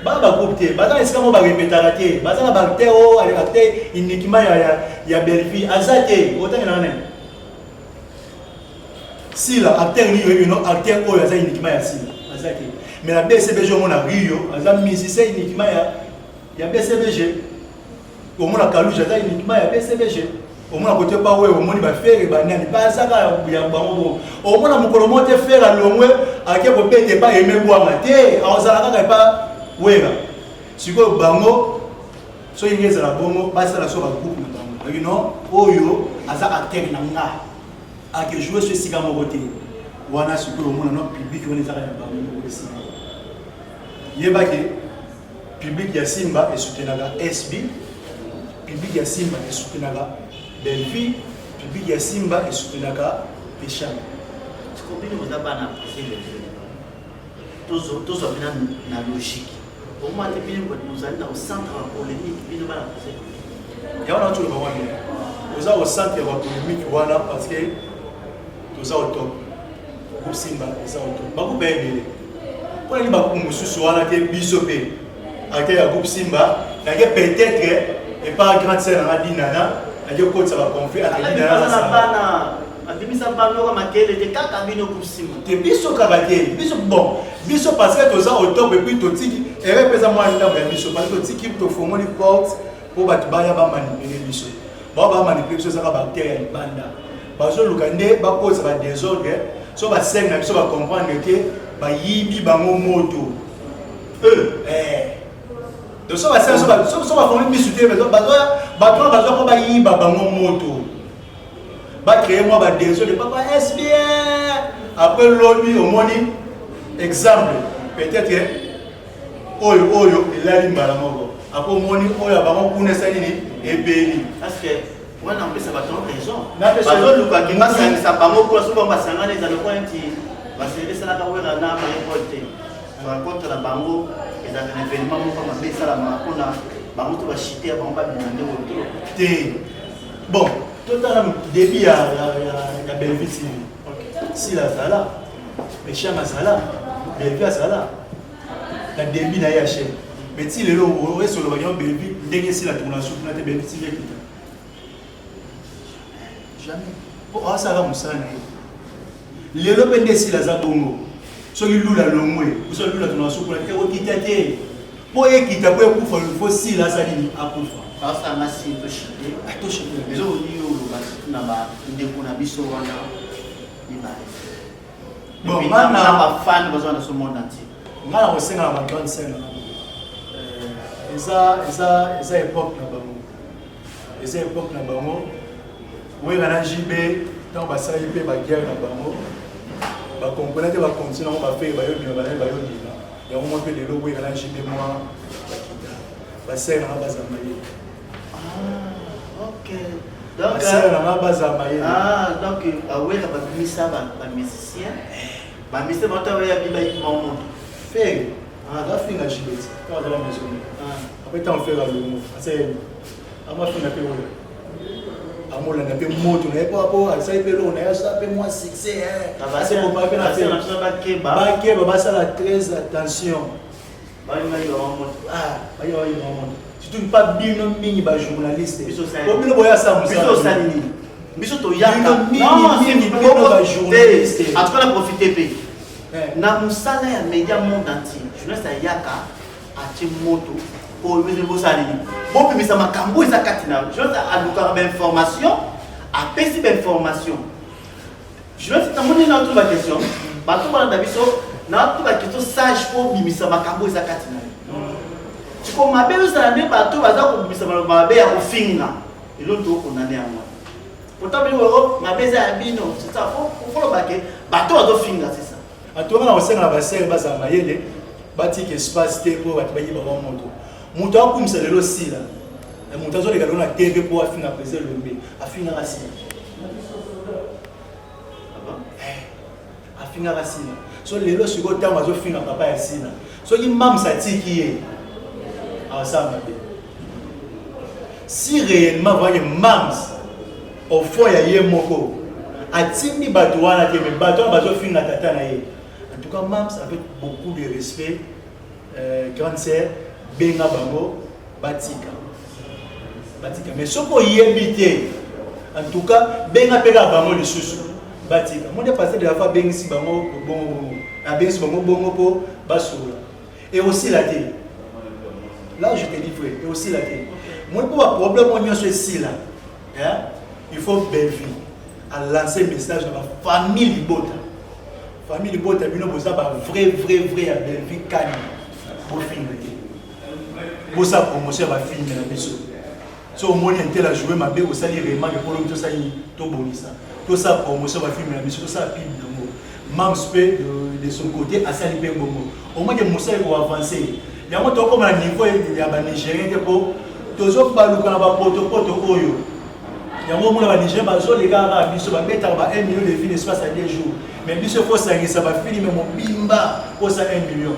Baza bagroupe te, baza na esika moko barepetaka te, baza na baacteur oyo acteur uniquement ya Bellevue aza te. Otangelaka nani? Sila acteur nini oyebi no acteur oyo aza uniquement ya Sila aza te. Mais na BCBG omona Rio aza musicien uniquement ya BCBG, omona Kaluja aza uniquement ya BCBG, omona kote pa oyo omoni bafere banani bazaka ya bango bongo. Omona mokolo moko te fere alongwe ake kobeta epa eme bwanga te, azala kaka epa Wera. Sikoyo bango soki nge ezala bongo basala so bagroupe na bango babi non, oyo aza acteur na nga ake joue so esika moko te wana. Sikoyo omona no public wana ezaka ya bango moko esika. Yebaki public ya Simba esoutenaka SB, public ya Simba esoutenaka Bellevue, public ya Simba esoutenaka Peshanga. Sikoyo bino boza bana président, tozwa bino na logique, omwa te bino bozali na centre ya polémique, bino bana président. Yango na toloba wana, oza au centre ya bapolémique wana parce que toza au top. Groupe Simba eza au top, bagroupe ya ebele mpona nini bagroupe mosusu wana te? Biso mpe acteur ya groupe Simba nake peut-être epa grande sœur nanga Dinana, nake kokotisa baconflit entre Dinana na Sara. Bana babimisa bano makele te, kaka bino groupe Simba. Te, biso kaka te, biso bon, biso parce que toza au top et puis totiki erreur mpe eza mwa ndambo ya biso parce que totiki, tofongoli porte mpo bato baya bamanipule biso. Bao bamanipule biso ezaka baacteur ya libanda, bazoluka nde bakotisa badésordre. So basenge na biso bacomprendre te, bayibi bango moto. Donc so basenge so bafongoli misu te, bato wana bazwa mpo bayiba bango moto, bacréer mwa badésordre. Papa SBN après lobi omoni exemple peut-être oyo oyo elali mbala moko, après omoni oyo ya bango kuna esali nini, ebeli. Parce que wana opesa bato raison, bazolukaki basangisa bango kuna. Soki bango basangani, eza lokola neti esalaka Wera na Marie Paul te. Rencontre na bango ezalaka na événement moko mabe esalamaka mpona bango to bashite ya bango babima nde oyo. Te, bon, totala début ya Bellevue TV. Sila azala, Peshanga azala, Bellevue azala na début na ye ya chaîne. Mais ti lelo oyo olobaki yango, Bellevue ndenge esila tokola suku na te, Bellevue TV ekita jamais po asalaka mosala na ye. Lelo mpe nde esila aza bongo. Soki lula longwe biso lula tona suku na te, ekokita te. Mpo ekita, mpo ekufa, fo sila asali nini? Akufa. Basanga si toshite eloko nini oloba na bandeko na biso wana mibale? Bon, nga na bafan bazwa na so monde entier. Nga na kosenga na bagrande sœur na nga. Eza eza eza époque na bango. Eza époque na bango. Wera na JB ntango basalaki mpe baguerre na bango bakomprenaki te bakontinue yango bafere bayobima banani bayobima yango mwa mpe lelo Wera na JB mwa bakita basere nanga bazala mayele. Ah, ok. Basere nanga bazala mayele. Ah, donc bawera babimisa bamusicien bamusicien bato bayabi bayibima moto. Ferre afinga JB ti ntango azala maison après ntango Ferre alongo asayeli amafinga mpe oyo amolanda mpe moto na ye mpo apo asali mpe eloko na ye asala mpe mwa succès asekompare mpe na Ferre bakeba basala très attention bayeba moto surtout pa bino mingi bajournaliste po bino boya sa mosala biso toyaka mingi bino bajournaliste en tout cas na profite mpe na mosala ya media monde entier journaliste ayaka atie moto oyo bino bosala nini bobimisa makambo eza kati na journaliste alukaka bainformation apesi bainformation journaliste namoni na otuna baquestion bato balanda biso na otuna baquestion sage mpo obimisa makambo eza kati na yo siko mabe ezala nde bato baza kobimisa maloba mabe ya kofinga eloko tokondane yango pourtant bino oh, mabe eza ya bino c'est ça faut loba ke bato bazofinga c'est ça en tout cas na kosenga na basere bazala mayele batika espace te mpo bato bayiba bango moto moto akumisa lelo sila moto azoleka lelo na tv mpo afinga président elombe afingaka sila eh, afingaka sila so lelo sikoyo ntango azofinga papa ya sila soki mams atiki ye asala mabe si réellement voyez mams au fond ya ye moko atindi bato wana te mais bato wana bazofinga tata na ye en tout cas mams avec beaucoup de respect euh, grande sœur benga bango batika batika mais soki oyebi te en tout cas benga mpe kaka bango lisusu batika monde pasteur de la foi abengisi bango bongo bongo abengisi bango bongo mpo basolola ekosila te là je te dis vrai ekosila te moi mpo baproblème oyo nyonso esila il faut bellevue alance message na bafamille libota famille libota bino boza ba vrai vrai vrai ya bellevue kani bofinga te bosala promotion ya bafilme na biso so omoni intel ajoue mabe osali remarque mpo lobi tosali tobongisa tosala promotion ya bafilme na biso tosala pub yango mams mpe de son côté asali mpe bongo omoni ke mosala ekoavance yango tokoma na niveau ya banigérien te mpo tozobaluka na bapotopoto oyo yango omona banigérien bazoleka kaka biso babetaka ba 1 million de vues espace ya 2 jours mais biso ekosangisa bafilme mobimba kosa 1 million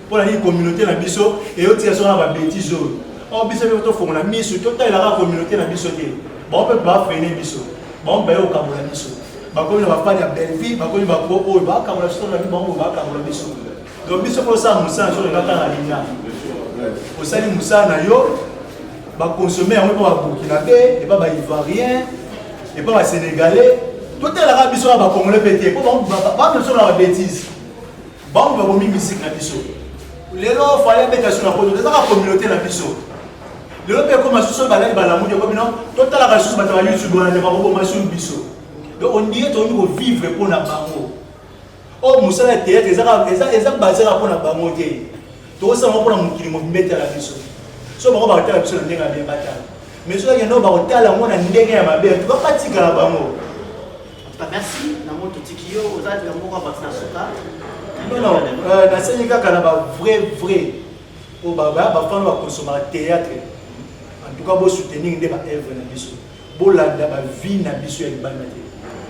Mpo na nini communauté na biso eyotika biso na ba bêtises oyo? Or biso mpe tofongola misu, totalelaka communauté na biso te. Bango mpe ba freiner biso, bango mpe baye kokabola biso. Bakomi na bafani ya Bellevue, bakomi ba pro oyo bakabola biso, tolobi bango bakabola biso. Donc biso mpe osala mosala na biso kaka na lina. Osali mosala na yo, bakonsome yango epa ba Burkinabé, epa ba Ivoirien, epa ba Sénégalais. Totalelaka biso na ba Congolais mpe te, mpo bango ba biso na ba bêtises. Bango babomi musique na biso. Lelo fallait abeta sur na poto, eza kaka communauté na biso. Lelo mpe ekoma susu balali balamuki ekomi no totalaka lisusu bato ya YouTube wana te bakoboma lisusu biso. Donc on dirait tokomi kovivre mpo na bango. Oyo mosala ya théâtre eza eza eza base kaka mpo na bango te. Tokosala yango mpo na mokili mobimba etala biso. So bango bakotala biso na ndenge ya bien batala. Mais soki akende bakotala yango na ndenge ya mabe, en tout cas batikala bango. Bah, merci nango totiki yo oza likambo moko abakisi na suka. Non non, euh, nasengi kaka na ba vrai vrai oyo bafana bakonsomaka théâtre en tout cas bosoutenir nde ba œuvre na biso bolanda ba vie na biso ya libanda te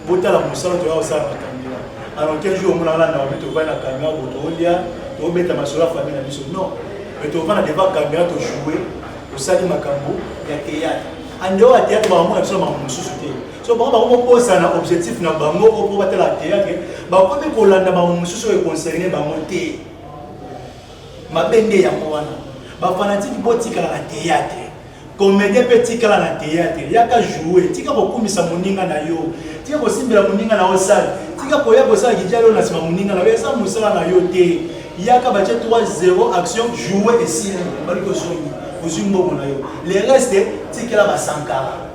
botala mosala toya kosala na caméra alors quel jour omonaka na naomi tovandi na caméra bo tolia tobeta masolo ya famille na biso non mais tovanda devant caméra tojoue tosali makambo ya théâtre en dehors ya théâtre bakamona biso na makambo mosusu te so bango bakomi kobosana objectif na bango oyo mpo batala théâtre bakomi kolanda bango mosusu oyo econcerne bango te mabe nde yango wana bafanatike botikala na théâtre comédien mpe tikala na théâtre yaka joue tika kokumisa moninga na yo tika kosimbela moninga na yo sale tika koya kosala kijali oyo na nsima moninga na yo eza mosala na yo te yaka batie 3 0 action joue esili baluki ozongi ozwi mbongo na yo le reste tikela basankara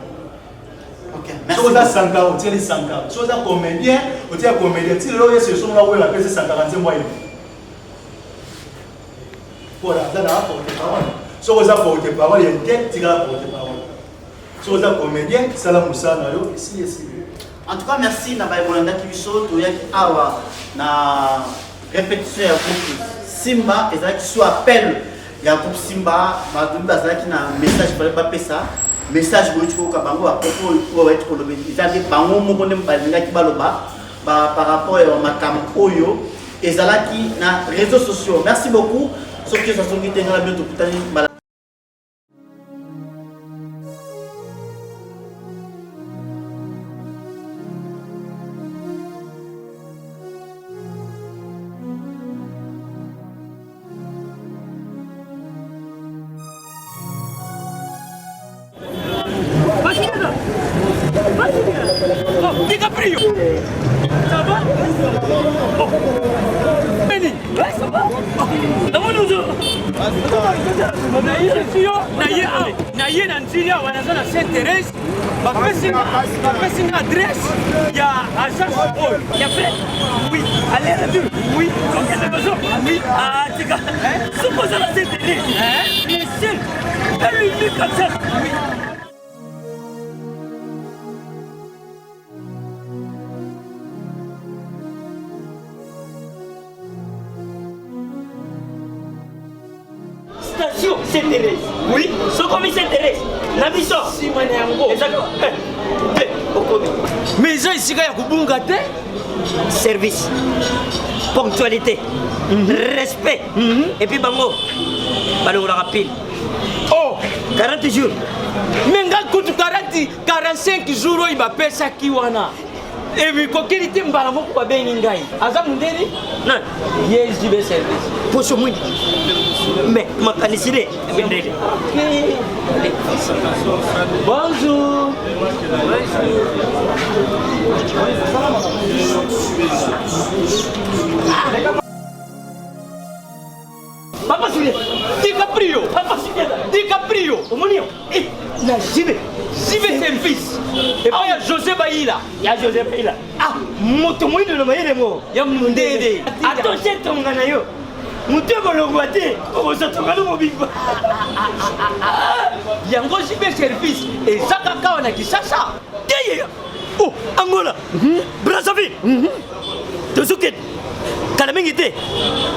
soki oza sankara otikali sankara soki oza comédien otika comédien ti lelo yesu esongola oyo apesi sankara nzembo ayebi mpo aza na porte parole. Soki oza porte parole ya tel, tikala porte parole. Soki oza comédien, sala mosala na yo, esili esili. En tout cas, merci na baye bolandaki biso toyaki awa na répétition ya groupe Simba ezalaki sous appel ya groupe Simba bato bazalaki na message fallait bapesa message boyiti koyoka bango bapropos oyo bayiti koloba eza nde bango moko nde balingaki baloba ba, par rapport ya makambo oyo ezalaki na réseaux sociaux merci beaucoup soki ozazongi te ngai na bino tokutani mbala DiCaprio Ça va oh. Benny Ouais, ça va namoni ozo naye awa naye na nzili awa naza na saint thérèse bapesi nga adresse ya agence oyo ya fe oui aller retour oui okende maison oui atika soki oza na saint thérèse le seul et l'unique agence oui Station Saint Thérèse. Oui, sokomi Saint Thérèse. Na biso. Sima na yango. Eza eh, eh, okomi. Mais eza esika ya kobunga te. Service. Ponctualité. Mm -hmm. Respect. Mm -hmm. Et puis bango balongolaka pile. Oh, 40 jours. Mais nga kutu 40 45 jours oyo bapesaki wana. Emikokeli te mbala moko babengi ngai. Aza mundeli? Nani? Ye JB service. Poso mwindi. Mais makanisi nde mindele. Bonjour. Papa Julien. DiCaprio. Papa Julien. DiCaprio. Omoni yo. Eh, na JB. JB service. Epai ya José Bayila. Ya José Bayila. Ah, moto moyindo na mayele mo. Ya mundele. Atoshe tonga na yo. Moto ekolongwa te, okozwa tonga no mobimba. Yango JB service eza kaka awa na Kinshasa. Te Oh, Angola. Brazzaville. Tozokende. Kala mingi te.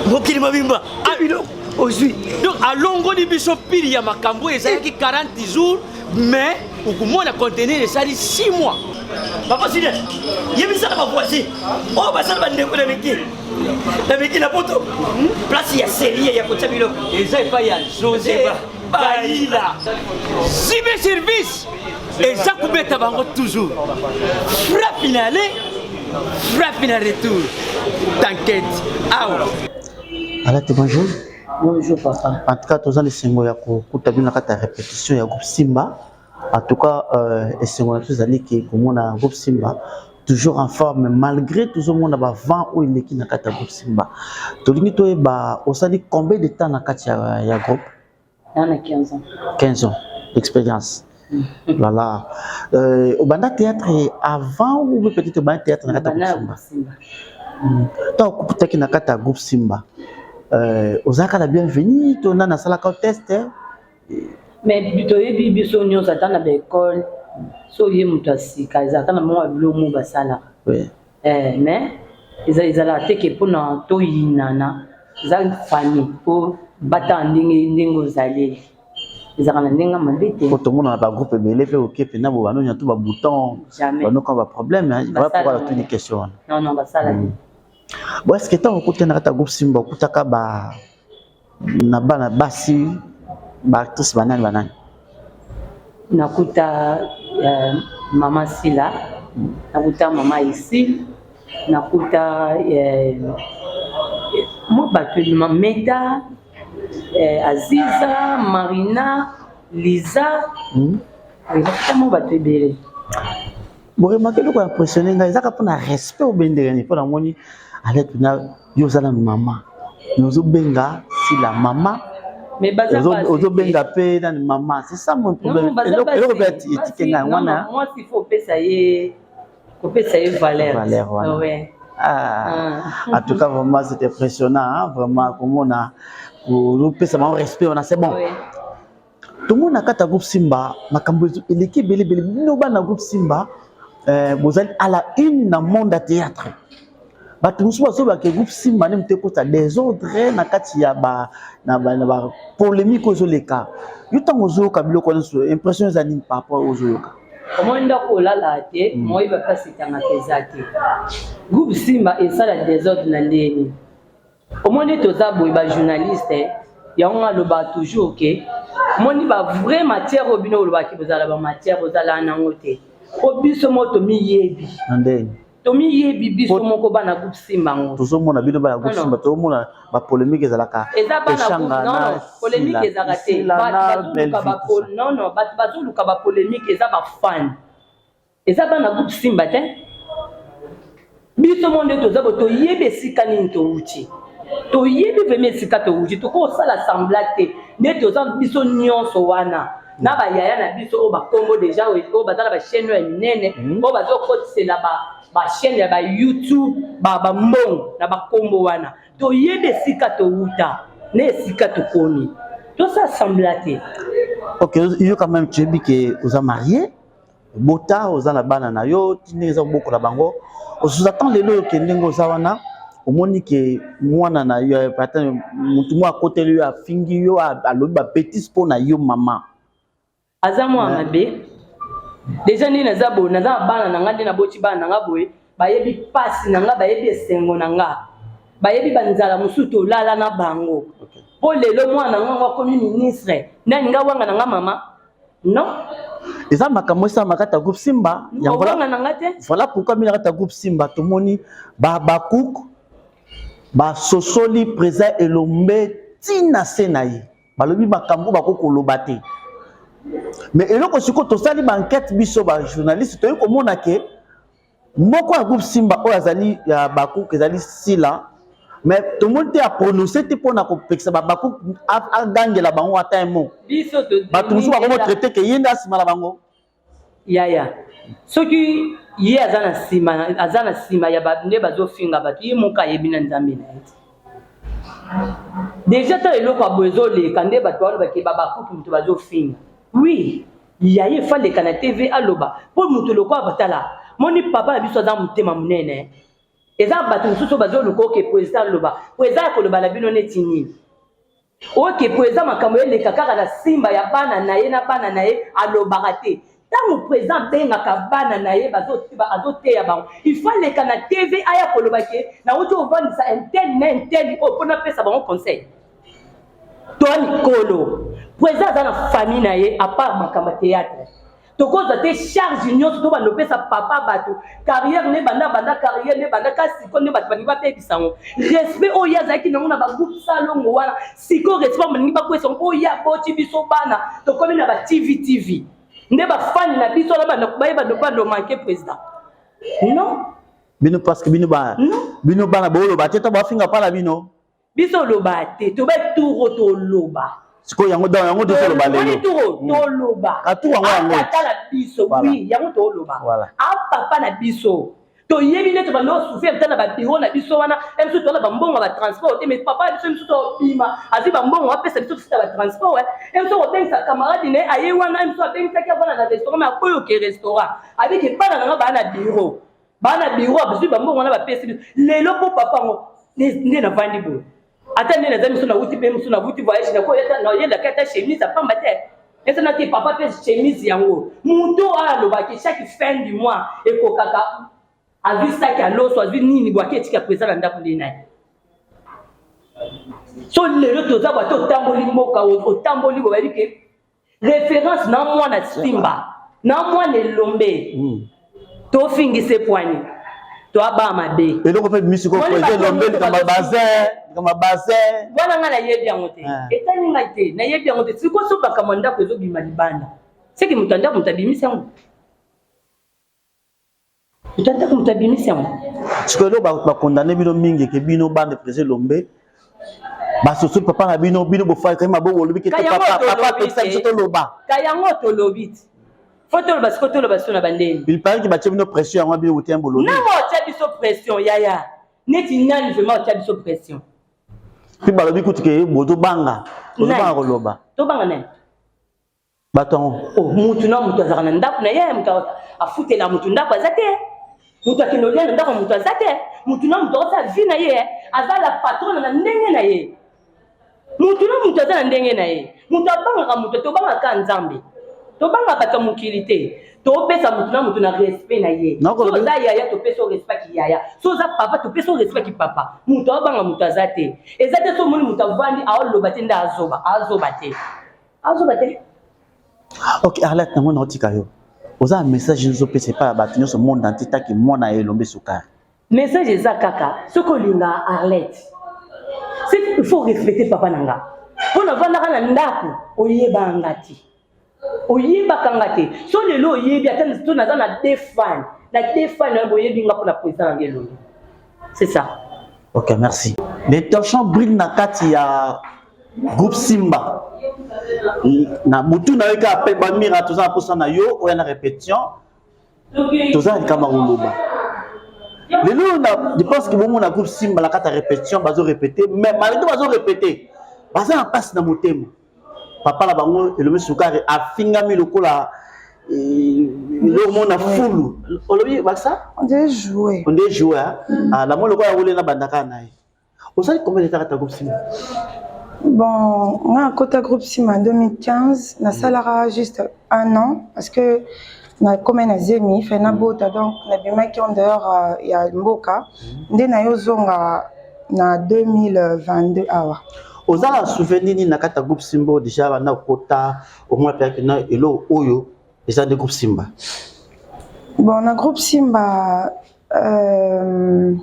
Mokili mobimba. Ah, biloko ozwi. Donc alongoli biso pili ya makambo oyo ezalaki 40 jours mais okomona conteneur esali 6 mois. Papa Julien, yebisa na bavoisin oyo basala bandeko na miki na miki na poto place ya serie ya kotya biloko eza epai ya José Bayila. Sibe service eza kobeta bango toujours frappe na aller frappe na retour t'inquiète awa Alate, bonjour. Bonjour papa. En tout cas, toza na esengo ya kokuta bino na kati ya répétition ya groupe Simba. En tout cas, euh, esengo na biso ezali ke komona groupe Simba toujours en forme malgré tozomona ba vent oyo eleki na kati ya groupe Simba. Tolingi toyeba osali combien de temps na kati ya, ya groupe? Nana 15 ans. 15 ans d'expérience. Voilà. Euh, obanda théâtre avant ou peut-être obanda théâtre na kati ya groupe Simba? Ntango okutaki na kati ya groupe Simba, euh, ozalaka la bienvenue to nani asalaka test? Mais toyebi biso nyonso ata na baekole so oye moto ya sika ezalaka na mwa biloko mo basalaka eh, mais ezalaka te ke mpona toyinana eza famille mpo batala ndenge ndenge ozaleli ezalaka na ndenge mabe te po tomona na bagroupe ebele mpe oke mpena bo banonya to babouton banoka baproblème voilà pourquoi natuni question wana non non basala te bon est ce que ntango okutana kata groupe simba okutaka ba na bana basi ba actrice banani banani nakuta euh, mama sila nakuta mama isil nakuta euh, mwa bato meta euh, aziza marina liza hmm? nakuta mwa bato ebele boremake eloko ya impressionne ngai ezaka mpona respect obendekani mpo namoni alete na yo oza nanu mama mais ozobenga sila mama ozobenga mpe nani mama c'est ça mon problème eloko mpe etike ngai wana mwasi faut opesa ye kopesa ye valeur valeur wana ouais. Ah, ah. En tout cas, vraiment, c'est impressionnant, hein, vraiment, comment on a, pour nous, respect, on a, c'est bon. Ouais. Tomona na kati ya groupe Simba makambo eleki ebele ebele. Bino bana groupe Simba euh, bozali à la une na monde ya théâtre. Bato mosusu bazoloba ke groupe Simba nde moto ekota désordre na kati ya ba na ba, na ba polémique oyo ezoleka. Yo ntango ozoyoka biloko nyonso, impression eza nini par rapport oyo ozoyoka? Omoni ndako olala te, moyeba place etangaka eza te. Groupe Simba esala désordre na ndenge nini? Omoni toza boye ba journaliste, yango nga alobaka toujours ke omoni ba vraie matière oyo bino olobaki bozala ba matière bozala nango te, po biso moko tomiyebi. Na ndenge tomiyebi biso moko bana groupe Simba ngo tozomona bino bana groupe Simba, tozomona ba polémique ezalaka eza bana groupe non non polémique ezalaka te, bazoluka ba non non bato bazoluka ba polémique eza ba fan, eza bana groupe Simba te. Biso mo nde toza bo toyebi esika nini towuti, toyebi vraiment esika towuti, tokosala semblant te nde toza biso nyonso wana na bayaya na biso oyo bakombo deja oyo baza na bachaîne oyo ya minene oyo bazokotisela bachaîne ya ba YouTube bambongo na bakombo wana, toyebi esika towuta na esika tokomi, tosala semblant te. Ok, yo quand même tu yebi ke oza marié, bota oza na bana na yo, ti ndenge eza kobokola bango, osuza tan lelo oyo ke ndenge oza wana omoni ke mwana na yo motu moko akoteli yo, afingi yo, alobi ba bêtise mpo na yo mama. Aza mwana mabe deja. Ndenge naza boye, naza na bana na nga, nde naboti bana na nga boye, bayebi pasi na nga, bayebi esengo na nga, bayebi banzala mosusu tolala na bango. Mpo lelo mwana na nga ngo akomi ministre, nani nga wanga na nga mama? Non. Eza makambo esalama kati ya groupe Simba. Owanga na nga te. Voilà pourquoi mina kati ya groupe Simba tomoni ba bacook basosoli président Elombe ntina se na ye, balobi makambo bakoki koloba te. Mais eloko sikoyo tosali baenquête biso bajournaliste, toyei komona ke moko ya groupe Simba oyo azali ya bacook ezali Sila, mais tomoni te aprononce te mpona kopekisa babacook agangela bango ata un mot. Biso Bato mosusu bakomo traité ke ye nde asima na bango. Yaya, soki ye aza na nsima, aza na nsima ya nde bazofinga bato, ye moko ayebi na Nzambe na ye te. Deja ta eloko ya boye ezoleka nde bato balobaki babakutu moto bazofinga. Oui, yaye efaleka na TV aloba mpo moto lokola batala moni papa na biso aza motema monene. Eza bato mosusu bazoluka oke président aloba, président akoloba na bino neti nini? Oke po eza makambo eleka kaka na Simba ya bana na ye na bana na ye, alobaka te. Ntango président abengaka bana na ye, azoteya bango, il faut aleka na TV aya koloba ke nauti ovandisa un tel na un tel oyo mpo napesa bango conseil. Toa mikolo, président aza na famille na ye, à part makambo ya théâtre tokozwa te charge nyonso to banda opesa papa bato carrière ne banda banda carrière ne banda ka siko nde bato balingi babebisa yango. Respect oyo ye azalaki nango na bagroupe salongo wana, siko respect balingi bakwesa yango. Oyo ye aboti biso bana, tokomi na ba TV TV nde bafani na biso wana bayeba bando manque président non. Bino parce que bino ba bino bana boloba te to bafinga pa na bino. Biso oloba te, toba turo toloba. Sikoyo yango donc yango tozoloba lelo. Turo toloba. Katour yango yango. Tata na biso, oui, yango toloba. A papa na biso toyebi nde tobanda osouffrir ata na babiro na biso wana e biso toza na bambongo ya batransport te, mais papa na biso biso tobima azwi bambongo apesa biso tofuta batransport. E biso kobengisa camarade na ye aye wana, e biso abengisaki avanda na restaurant, mais aboyi oke restaurant, abiki bana na nga baa na biro, baa na biro, azwi bambongo wana bapesi biso lelo. Mpo papa yango nde navandi boye, ata nde naza miso nawuti mpe miso nawuti voyage, nakoyelaki ata chemise apamba te, eza te papa mpe chemise yango moto oyo alobaki chaque fin du mois ekokaka azwi saki ya loso, azwi nini bwaki etika président na ndako nde na ye. So lelo toza bwate, otamboli mboka, otamboli boye, bayebi ke référence na mwana Simba na mwana Elombe. Tofingisa epwani, toabaa mabe. Eloko mpe bimisi ko président Elombe likambo ya bazin, likambo ya bazin. Wana ngai nayebi yango te, etali ngai te, nayebi yango te. Sikoyo so makambo ya ndako ezobima libanda, seki moto ya ndako moto abimisi yango, moto ya ndako moto abimisi yango. Sikoyo eloko bakondane bino mingi ke bino bande président Elombe basosoli papa na bino, bino bofalaki maboko, olobi ke te papa papa apekisa biso toloba. Ka yango tolobi te, fo toloba. Sikoyo toloba so na bandeni. Il paraît ke batie bino pression, yango bino botia bolobi. Nango otia biso pression yaya, neti nani vraiment otia biso pression? Mpe balobi kutu ke bozobanga, bozobanga koloba. Tobanga nani? Bato yango. Oh, mutu na mutu azalaka na ndako na ye, mutu afutela mutu ndako aza te. Mutu akende olia na ndako ya mutu aza te. Mutu na mutu akosala vie na ye, aza la patrona na ndenge na ye. Mutu na mutu aza na ndenge na ye. Mutu abangaka mutu, tobangaka Nzambe. Tobanga bato ya mokili te. Topesa mutu na mutu na respect na ye. So oza yaya topesa yo respect ki yaya. So oza papa topesa yo respect ki papa. Mutu abanga mutu aza te. Eza te so omoni mutu avandi aoloba te nde azoba, azoba te. Azoba te. Ok Arlette nango naotika yo. Oza na message nini ozopesa epai ya bato nyonso monde entier taki mwana ya Elombe Sukari? Message eza kaka soki olinga Arlette il faut respecter papa na nga mpo navandaka na ndako oyebaka nga te oyebaka nga te so lelo oyebi ata to naza na deux fans na deux fans na boyebi nga mpo na président na nga elongi c'est ça. Ok merci. Les torchons brillent na kati ya groupe Simba. Na butu na yo kaka pe bamira toza na posa na yo oya na répétition toza na likambo ya koloba lelo na je pense que bomona groupe Simba na kati ya répétition bazo répéter mais malgré bazo répéter baza na mpasi na motema papa na bango Elombe Sukari afingami lokola eloko moko na fulu olobi bakisa on dirait jouer on dirait jouer ah la moko lokola wole na bandaka na ye osali combien de temps kata groupe Simba? Bon, nga nakota groupe Simba en 2015, nasalaka juste un an parce que nakomi na zemi fe nabota donc nabimaki en dehors euh, ya mboka nde nayo ozonga na 2022 awa. Oza na souvenir nini na kati ya groupe Simba oyo deja banda okota omona mpe na eloko oyo eza nde groupe Simba? Bon, na groupe Simba Euh,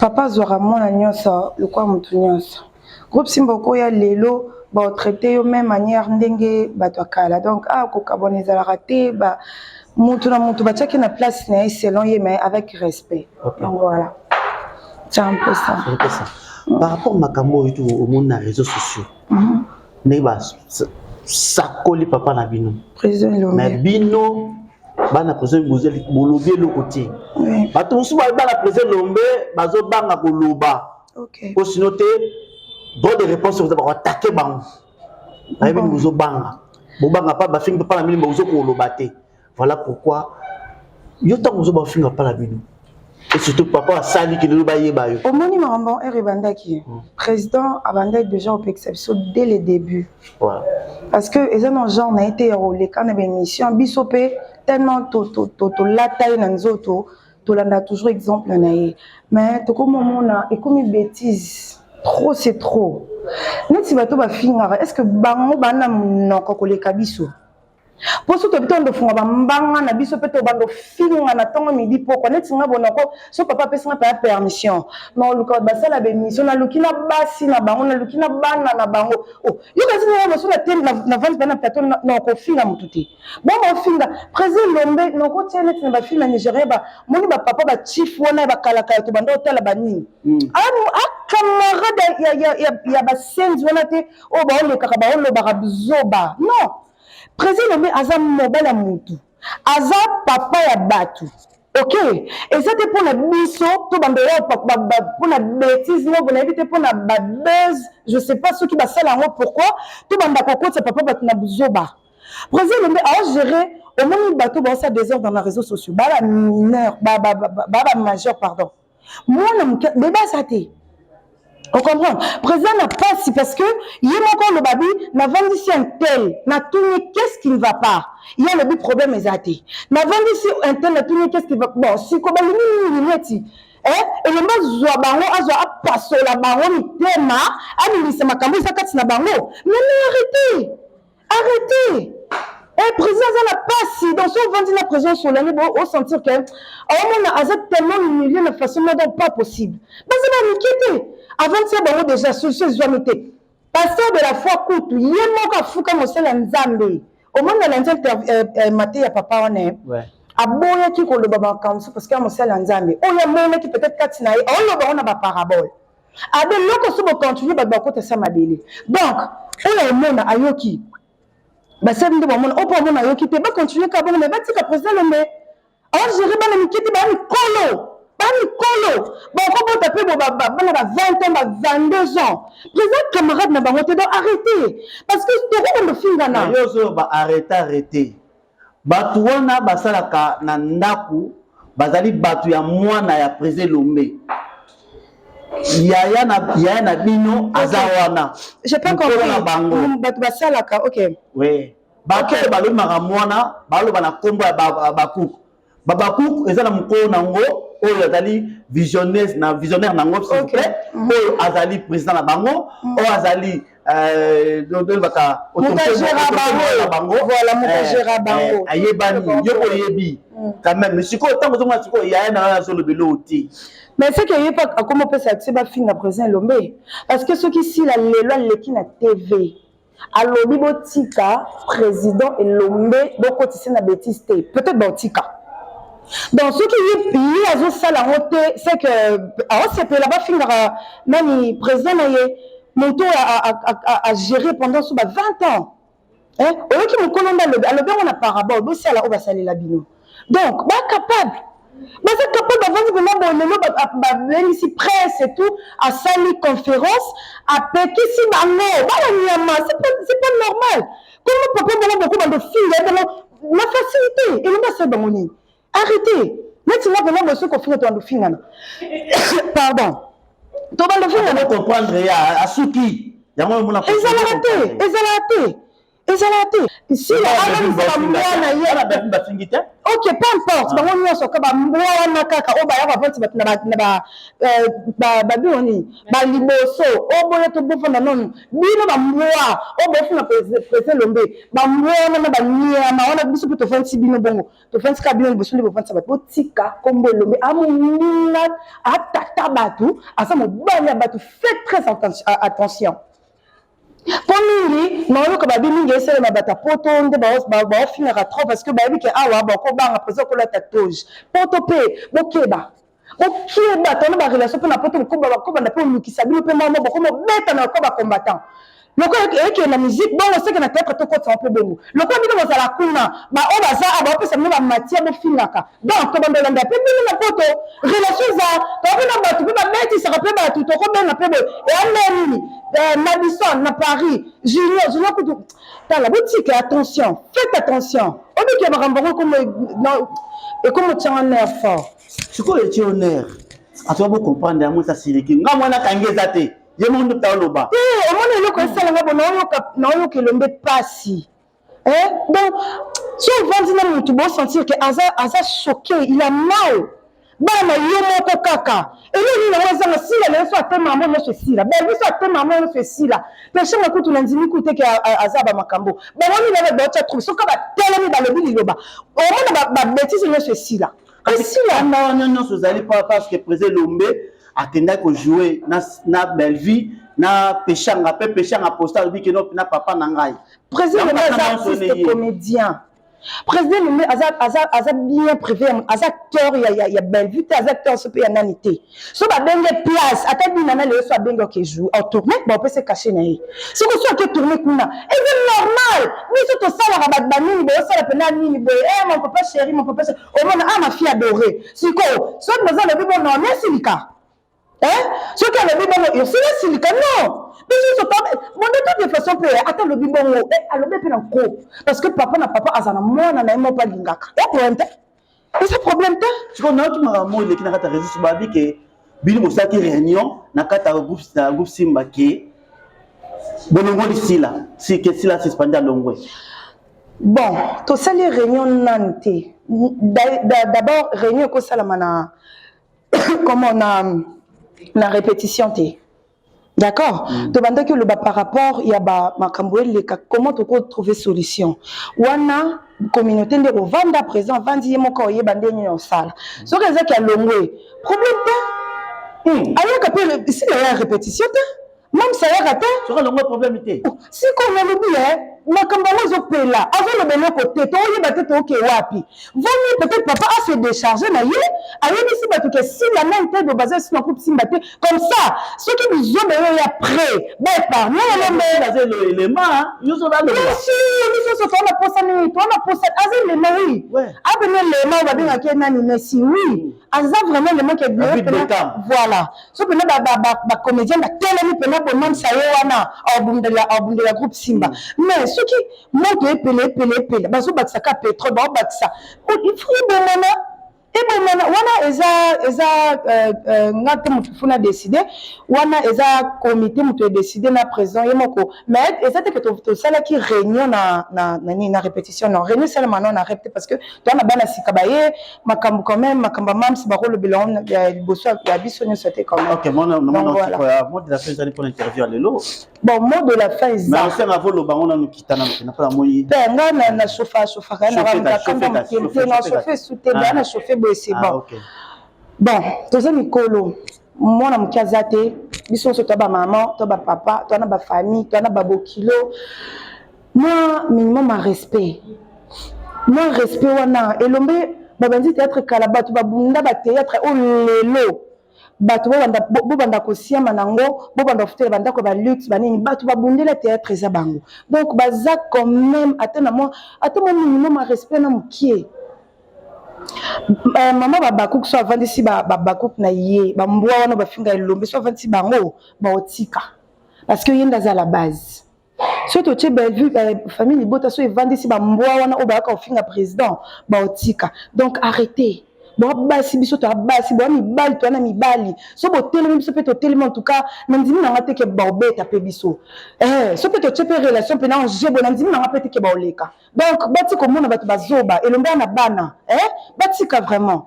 papa azwaka mwana nyonso lokola motu nyonso. Groupe Simba okoya lelo baotraite yo même manière ndenge bato ya kala donc awa ah, kokabwana ezalaka te ba mutu na mutu batiaki na place na ye selon ye mais avec respect. Okay. Donc voilà, c'est un peu ça. C'est un peu ça. Par rapport makambo oyo omoni na réseaux sociaux mhm. ndenge basakoli papa na bino mais bino bana président bolobi eloko te bato mosusu bana président Lombe bazobanga koloba po sino te droit de réponse oza bakoatake bango nayebi nini bozobanga bobanga pa bafingi papa na bino bozo koloba te voilà pourquoi yo ntango ozo bafinga papa na bino et surtout papa asali ke lelo bayeba yo omoni makambo ere ebandaki hmm. président abandaki déjà kopekisa biso dès le début ouais. parce que eza na genre na ye te ya koleka na baémission biso mpe tellement tolata ye na nzoto tolanda toujours exemple na ye mais tokomi omona ekomi bétise trop c'est trop neti bato bafingaka est ce que bango bana monoko koleka biso mpo soki tobi tobanda ofunga bambanga na biso mpe tobanda ofinga na ntongo midi pokwa neti nga bonoko so papa apesi nga mpenza permission na oluka basala baemission naluki na basi na bango naluki na bana na bango oh, yo kasi nanga mosu na vandi mpe na plateau na okofinga motu te bongo ofinga président lombe nakotia neti na bafilme ya nigérien bamoni bapapa bachief wana ya bakalakala tobanda otala banini hmm. acamarade ya basenzi wana te oyo baolekaka baolobaka zoba non Président Lombe aza mobali ya mutu, aza papa ya batu. Ok, eza te pona biso to bando ya pona bêtise moko nayebi te pona ba buzz, je sais pas soki basala yango pourquoi to banda kokotisa papa bato na buzoba. Président Lombe a gérer omoni bato baosa désordre dans les réseaux sociaux, ba ba mineur, ba ba ba ba majeur pardon. mwana moke bebe aza te ocomprendre président na pasi parce que ye moko oloba bi navandisi un tel natuni qu'est-ce qui ne va pas ye alobi problème eza te navandisi un tel natuni qu'est-ce qui va bon siko balingi mingi neti eh, elombe azwa bango azwa apasola bango mitema abimisa makambo eza kati na bango mais mais arrêtez Arrêtez! Eh, président aza na pasi donc so ovandi na président osolani bo osentir que aomona aza tellement humilie na façon moko donc pas possible baza ba mike te avandisa bango déjà solution ezwami te pasteur de la foi kutu ye moko afuka mosala ya nzambe omoni nalandi euh, euh, mateya papa wana eh. aboyaki koloba makambo mosusu parce que ya mosala ya nzambe oyo amonaki peut-être kati na ye aoloba ngo na baparabole abe loko so bocontinue bato bakota sa mabele donc oyo omona ayoki basali nde bamona oyo mpo amona ayoki te bacontinue kaka bongo me batika président lombe agere bana mike te baa mikolo baa Bamikolo bakobota mpe bana ba 20 ans, ba 22 ans, président camarade na bango te. Donc arrêtez, parce que tokokende fingana. Yo ozoloba arrête, arrête. Bato wana basalaka na ndako, bazali bato ya mwana ya président Lombe, yaya na yaya na bino aza wana. J'ai pas Mokolo compris. na bango. Bato basalaka, ok. Oui, bato oyo balobi makambo wana, baloba na nkombo ya bakuku. Babakuku eza na mokolo nango oyo azali visionnaire na visionnaire nango, s'il vous plaît, oyo azali président na bango, oyo azali tolobaka Moto agéra bango. Voilà, moto agéra bango. Ayebani, yo oyebi quand même. Sikoyo ntango ozomona sikoyo yaya na yo azolobela oyo te. Mais ce que ye mpe akoma opesa ti bafinga président Elombe, parce que soki Sila lelo aleki na TV, alobi botika président Elombe, bokotisa na bétise te, peut-être baotika. Donc soki ye azosala yango te, c'est que aosepela bafingaka nani, président na ye, moto oyo agéré pendant so ba 20 ans. Oyoki mokolo nde alobi, alobi yango na parabole, bosala oyo basalela bino. Donc bacapable, baza capable, bavandi mpena boye. Lelo babengisi presse et tout, asali conférence, apekisi bango bana nyama. C'est pas normal. Comment papa bongo boko bando finga ye bongo na facilité? Elombi asali bango nini? Arrêtez. Neti nga mpena boye, soki kofinga, tobando fingana, pardon, tobando fingana. Comprendre ya asuki yango omona. Ezalaka te, ezalaka te, ezalaka te. Sila alobisaka mwana ye. Bafingi te. Ok, peu importe, bango nyonso ka bambwa wana kaka oyo bayaka bavandi bato na babino nini baliboso oyo boyo tobofanda nonu bino bambwa oyo bofuna président Lombe, bambwa wana na banyama wana. Biso mpe tofandisi bino bongo, tofandisi kaka bino liboso nde bofandisa bato. Botika kombo Elombe, amoninga atata bato, aza mobali ya bato. Faites très attention, mpo mingi naoyoka babi mingi esalema bato ya poto nde baofingaka trop, parce que bayebi ke awa bakobanga président kolata toge. Poto mpe bokeba, bokeba tona barelation mpe na poto bakobanda mpe olukisa bino mpe mama bokomobeta na lokola bacombattant, lokola ekende na musique bongo, seke na théâtre tokotisa mpe bongo. Lokola bino bozala kuna, baoyo baza a baopesa bino bamatière, bofingaka. Donc tobanda olanda mpe bino na poto, relation eza toa mpe na bato mpe babetisaka mpe bato, tokobenga mpe boye eyande nini, Madison na Paris, Junior, Junior kutu. Tala, botika, attention, faites attention. Obiki ya makambo yango ekomo otianga nerf fort. Sikoyo etie yo nerf, atoka bocomprendre yango, eza siliki. Nga mwana akangi eza te, ye moko nde oloba. Te, omoni eloko esalanga bo, naoyoka Elombe pasi. Donc so ovandi na motu, bosentir ke aza choqué, il a mal. Bana yo moko kaka eloko nini yango ezanga sila na ye, so atema yango nyonso esila belvi, so atema yango nyonso esila peshanga kutu na ndimi kutu teke aza bamakambo bango nini wana baotya trouble. Soki batelemi, balobi liloba, omona babêtises nyonso esila, esila. Anda wana nyonso ezali parce que président Lombe akendaki kojouer na Bellevue na Peshanga, mpe Peshanga posta alobi keno na papa na ngai. Président Lombe aza artiste comédien. Président Lombe aza bien privé, aza acteur ya Bellevue te, aza acteur so mpe ya nani te. So babenge place ata bina na lelo, so abenge oke joue otourne, baopesa cachet na ye. Soki so ake tourne kuna, eza normal. Biso tosalaka bato banini boye, osala mpena nini boye, eh, mon papa chéri, mon papa chéri, omona, ah, ma fille adorée. Sikoyo soki boza lobi bono nesilika, soki alobi bongo, ursile asilika? Non, biso nyonso bon. De toute façon mpe ata alobi bongo, alobi mpe na nko, parce que papa na papa aza na mwana na ye moko alingaka ya problème te, eza problème te. Sikoyo nayoki makambo eleki na kati ya réseau, babi ke bino bosalaki réunion na kati ya groupe Simba ke bolongoli Sila, si ke Sila suspendi, alongwe. Bon, tosali réunion nanu te. D'abord réunion ekosalama na comment, na répétition te, d'accord? Tobandaki oloba par rapport ya bamakambo eleka, comment tokotrouver solution wana. Communauté nde kovanda, président avandi ye moko, oyeba ndenge nini osala. Soki ezaki alongwe, problème te. Ayaka mpe sila ya répétition te, même sayaka te. Soki alongwe, problème te. Sikoyo nalobi e. makambo yango ezopela, azoloba eloko te, toyeba te tooke wapi. Vaut mieux peut-être papa a se décharger na ye, ayebisi bato ke Sila na Ntebo baza lisusu na groupe Simba te, comme ça soki buzoba eyo ya près ba épargne elombe. Aza elema, nyonso baloba. Bien sûr, biso nyonso toza na posa nini, toza na posa, aza elema oui. Abene elema oyo babengaki ye nani Messi, oui. Aza vraiment elema ke voilà. So pena ba ba ba, ba comédien ba telemi pena bonamsa ye wana abundela abundela groupe Simba. Mais soki moto epela epela epela bazobakisa ka pétrole baobakisa il faut ebomana ebomana wana eza eza euh, euh, nga te motu funa décide wana eza comité moto edécide na président ye moko mais eza te ke tosalaki réunion na na na nini na répétition non réunion esalema non na rep te parce que toza na bana sika baye makambo quand même makambo ya mams bakolobela yango ya liboso ya biso nyonso te quand même. Ok, mona mona mot de la fin ezali mpona interview ya lelo. Bon, mot de la fin eza. Mais osenga voloba ngo nanu kita nanu kina mpona moi. Te nga na na chauffa chauffa kaka na kanda moke te na chauffe su te na chauffe boye c'est bon. Bon, toza mikolo mwana moke aza te biso nyonso toa bamama toa bapapa toa na bafamille toa na babokilo mwa minimum ya respect mwa respect wana elombe babandi théâtre kala bato babunda bathéâtre oyo lelo bato bobanda kosiama nango bobanda kofutela bandako ya baluxe banini bato babundela théâtre eza bango donc baza quand même ata na mwa ata mwa minimum ya respect na mokie. Mama babakuk so avandisi babakuk na ye bambwa wana bafinga elombe so avandisi bango baotika parce que ye nde aza la base so totie Bellevue famille libota so evandisi bambwa wana oyo bayaka kofinga président baotika donc arrêtez boa basi biso toa basi boa mibali toa na mibali so botelemi biso mpe totelemi en tout cas na ndimi nanga te ke baobeta mpe biso so mpe totie mpe relation mpe na angebo na ndimi nanga mpe te ke baoleka donc batika komona bato bazoba elombe ya na bana batika vraiment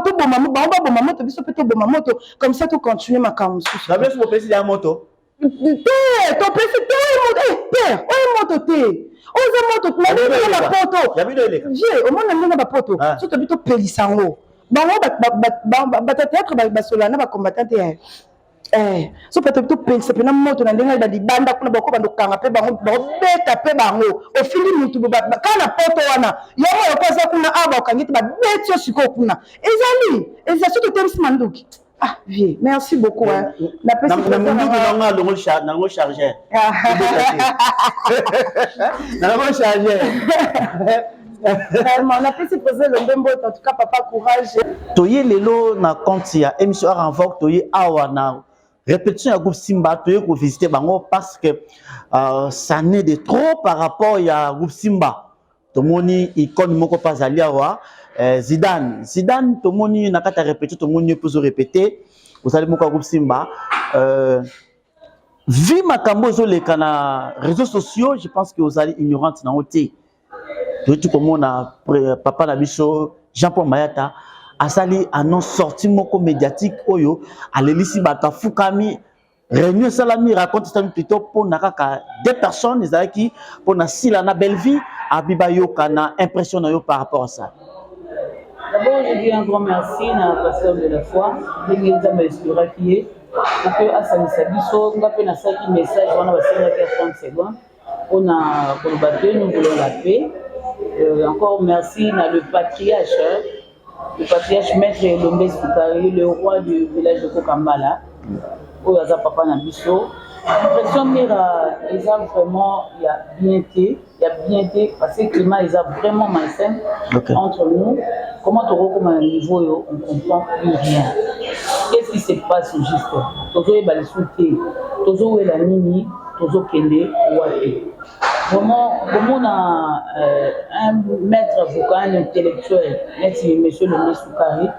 toboma bango baboma moto biso mpe toboma moto comme ça tocontinue makambo mosusu. Na biso bopesi ya moto. Te topesi te père oyo moto te oyo eza moto na ndenge bapoto vie omona ndenge bapoto so tobi topelisa yango bango bato ya théâtre basola na bacombattant te so mpe tobi topelisa mpena moto na ndenge balibanda kuna bako bandokanga mpe bango bakobeta mpe bango ofindi mutu kaka na poto wana yango yoko aza kuna awa bakokangi te babeti yo sikoyo kuna ezali eza so totelisi manduki. Ah, vieux, merci beaucoup. Hein. Na munduki nanga nalongo chargeur. Nalongo chargeur. Vraiment, napesi président Lombe mbote, en tout cas papa courage. Toye lelo na compte ya émission Art en Vogue, toye awa na répétition ya groupe Simba, toye ko visiter bango parce que ça n'est de trop par rapport ya groupe Simba. Tomoni icône moko pazali awa Zidane. Zidane tomoni na kati ya répétition tomoni mpe ozo répéter ozali moko ya groupe Simba vi makambo ezoleka na réseaux sociaux, je pense que ozali ignorante nango te. Toyeti komona papa na biso Jean-Paul Mayata asali annonce sortie moko médiatique oyo alelisi bato afukami réunion esalami raconte esalami plutôt mpona kaka deux personnes ezalaki mpona Sila na Bellevue abi bayoka na impression na yo par rapport à ça. D'abord, je dis un grand merci na pasteur de la foi, ndenge Nzambe inspiraki ye mpe asalisa biso. Nga mpe nasalaki message wana basengaki ya 30 secondes mpona koloba te nous voulons la paix. Encore merci na le patriarche, le patriarche maître Elombe Sukari, le roi du village de Kokambala oyo aza papa na biso. Impression mira eza vraiment ya bien te, ya bien te, parce que climat eza vraiment malsain entre nous. Comment tokokoma na niveau oyo? On comprend plus rien. Qu'est-ce qui se passe au juste? Tozoyeba lisusu te tozowela nini, tozokende wapi. Vraiment komona un maître avocat, un intellectuel neti monsieur Lombe Sukari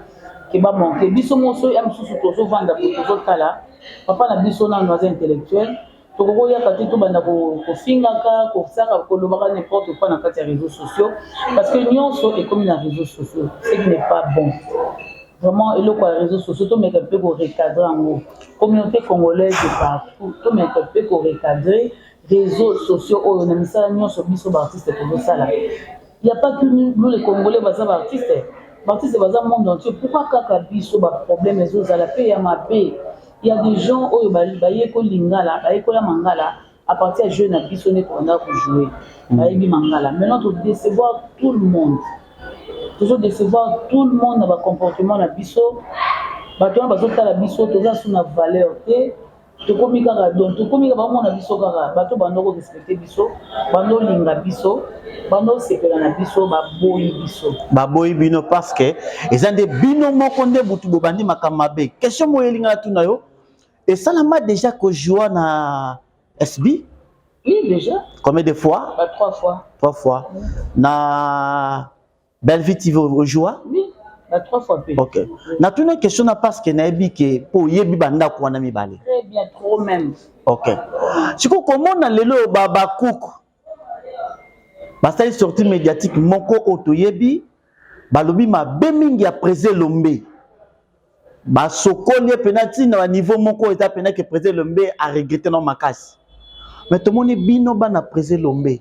ke bamanke biso moso ya mosusu tozovanda po tozotala papa na biso nano aza intellectuel tokokoyaka te tobanda kofingaka kosaka kolobaka n'importe quoi na kati ya réseaux sociaux, parce que nyonso ekomi na réseaux sociaux, ce qui n'est pas bon vraiment. Eloko ya réseaux sociaux tomeka mpe korecadre yango. Communauté congolaise de partout tomeka mpe korecadre réseaux sociaux oyo na misala nyonso biso baartiste tozosala. Y a pas que nous les Congolais baza baartiste, baartiste baza monde entier. Pourquoi kaka biso baproblème ezozala mpe ya mabe? Il y a des gens oyo bayekoli lingala, bayekola mangala. À partir ya jeu na biso nde tobandaka ko jouer. Bayebi mangala. Maintenant to decevoir tout le monde. Tozo decevoir tout le monde na ba comportement na biso. Bato wana bazotala biso toza su na valeur te. Tokomi kaka donc tokomi kaka bamona biso kaka bato bando ko respecter biso, bando linga biso, bando sepela na biso, baboyi biso. Baboyi bino parce que eza nde bino moko nde butu bobandi makambo mabe. Question moyo elinga natuna yo, esalama déjà ko jouer na SB? Oui, déjà. Combien de fois? Bah, trois fois. Trois fois. Oui. Na Bellevue TV ojoua? Oui, bah, trois fois. P. Ok. Oui. Na tuna question na parce que nayebi ke po yebi banda ko wana mibale. Très bien, trop même. Ok. Siko komona lelo ba ba cook. Basali sortie médiatique moko oyo toyebi balobi mabe mingi ya Président Lombe. Basokoli ye mpena ntina ba niveau moko eza mpena ke Président Lombe a regrette na makasi. Mais tomoni bino bana Président Lombe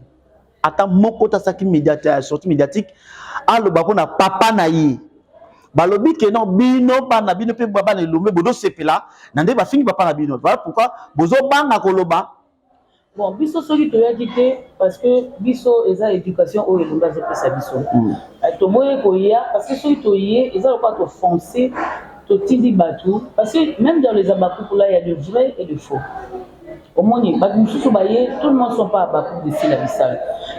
ata moko tasaki médiatique sortie médiatique aloba mpona papa na ye. Balobi ke non bino bana bino mpe bana Elombe bozosepela na nde bafingi papa na bino. Voilà pourquoi bozobanga koloba. Bon, biso soki toyaki te parce que biso eza éducation oyo Elombe azopesa biso. Toboyi koya parce que soki toye eza lokola tofonce totindi bato parce que même dans les abakuku là il y a de vrai et de faux. Omoni bato mosusu baye tout le monde sont pas abakuku de Sila Bisalu.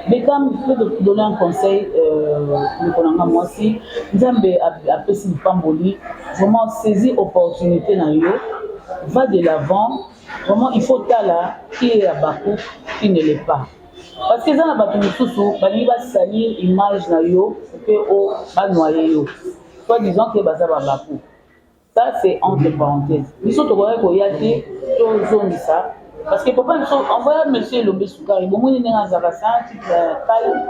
Beckham peut te donner un conseil ndeko na nga mwasi Nzambe apesi lipamboli vraiment saisir opportunité na yo va de l'avant. Vraiment il faut tala qui est Habacuc qui ne l'est pas parce que eza na bato mosusu balingi ba salir image na yo que o ba noyer yo soit disant que baza ba Habacuc ça c'est entre parenthèses biso tokoki koya te tozongisa parce que papa biso envoya monsieur Elombe Sukari bomoni ndenge azalaka c'est un type calme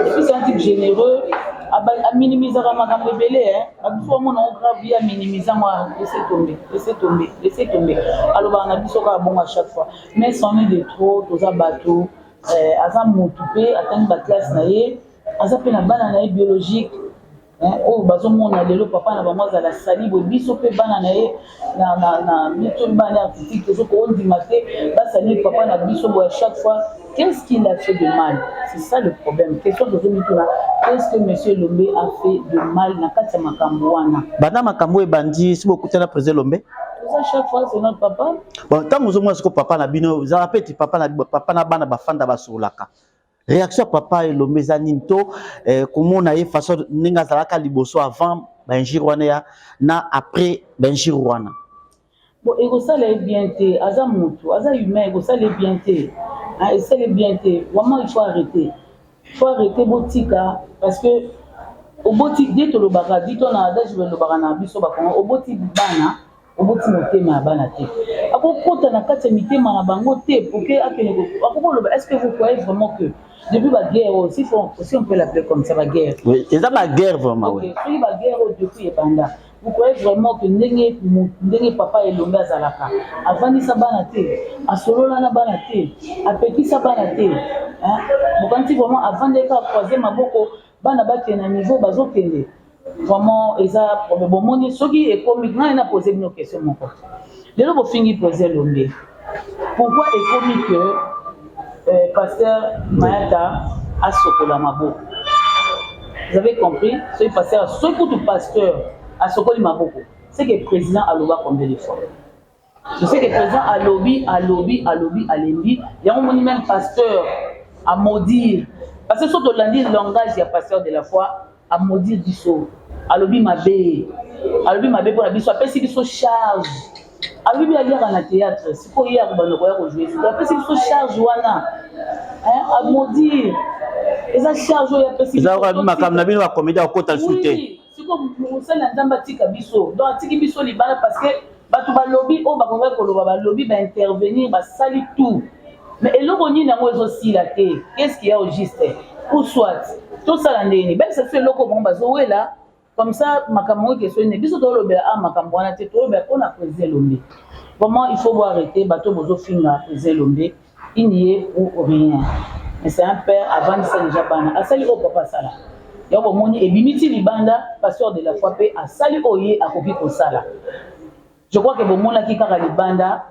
et puis c'est un type généreux aminimisaka makambo ebele bato mosusu bamona yango grave ye aminimisa mwa laisse tomber laisse tomber laisse tomber alobaka na biso kaka bongo à chaque fois mais c'en est de trop toza bato aza motu mpe atangi baklasse na ye aza mpe na bana na ye biologique oyo bazomona lelo papa na bango azala sali boye biso mpe bana na ye na biso bana artistique tozokondima te basali papa na biso boye à chaque fois. Qu'est-ce qu'il a fait de mal? C'est ça le problème. Question tozomutuna, qu'est-ce que monsieur Lombe a fait de mal na kati ya makambo wana? Banda makambo ebandi si bokutana président Lombe? Toza chaque fois c'est notre papa. Bon, ntango ozomona siko papa na bino, ezala pe ti papa na papa na bana bafanda basololaka. Réaction ya papa Elombe eza nini to komona ye façon ndenge azalaka liboso avant ba injure wana ya na après ba injure wana? Bon, ekosala ye bien te, aza mutu, aza humain, ekosala ye bien te. Hein, esala ye bien te. Vraiment il faut arrêter. Il faut arrêter botika parce que oboti dès tolobaka dit on a adage balobaka na biso ba Congo oboti bana oboti motema ya bana te. Akokota na kati ya mitema na bango te pour que akende akokoloba est-ce que vous croyez vraiment que depuis ba guerre aussi faut aussi on peut l'appeler comme ça ba guerre. Oui, eza ba guerre vraiment oui. Okay, soki ba guerre depuis ebanda Vous croyez vraiment que ndenge ndenge papa Elombe azalaka avandisa bana te asolola na bana te apekisa bana te hein? Bokanisi vraiment avandaki kaka croiser maboko bana bakende na niveau bazokende vraiment eza problème. Bomoni soki ekomi ngai na poser bino question moko lelo bofingi président Elombe pourquoi ekomi que pasteur Mayata asokola maboko? Vous avez compris? Soki pasteur, soki kutu pasteur asokoli maboko, c'est que président aloba combien de fois? Je sais que président alobi, alobi, alobi, alembi. Yango moni même pasteur à maudire. Parce que soki tolandi langage ya pasteur de la foi, à maudire biso, alobi mabe, alobi mabe pona biso, apesi biso charge. Alobi bi aliaka na théâtre, sikoyo ye akobanda koya kojouer, sikoyo apesi biso charge wana. Hein, à maudire. Eza charge oyo apesi biso. Eza makambo na bino ba comédien akota lisusu te. Oui, sikoyo mosali ya Nzambe atika biso. Donc atiki biso libala parce que bato balobi oyo bakokaki koloba, balobi ba intervenir, basali tout. Mais eloko nini yango ezosila te? Qu'est-ce qu'il y a au juste? Ou soit tosala ndenge nini? Bayebisa biso eloko bango bazowela comme ça makambo yango ekesoni ne biso tolobela a makambo wana te, tolobela mpona président Elombe. Vraiment il faut arrêter bato bozofinga président Elombe, il n'y est pour rien. Mais c'est un père avandisa déjà bana asali oyo papa asala yango bomoni ebimi ti libanda pasteur de la foi mpe asali oyo ye akoki kosala. Je crois que bomonaki kaka libanda.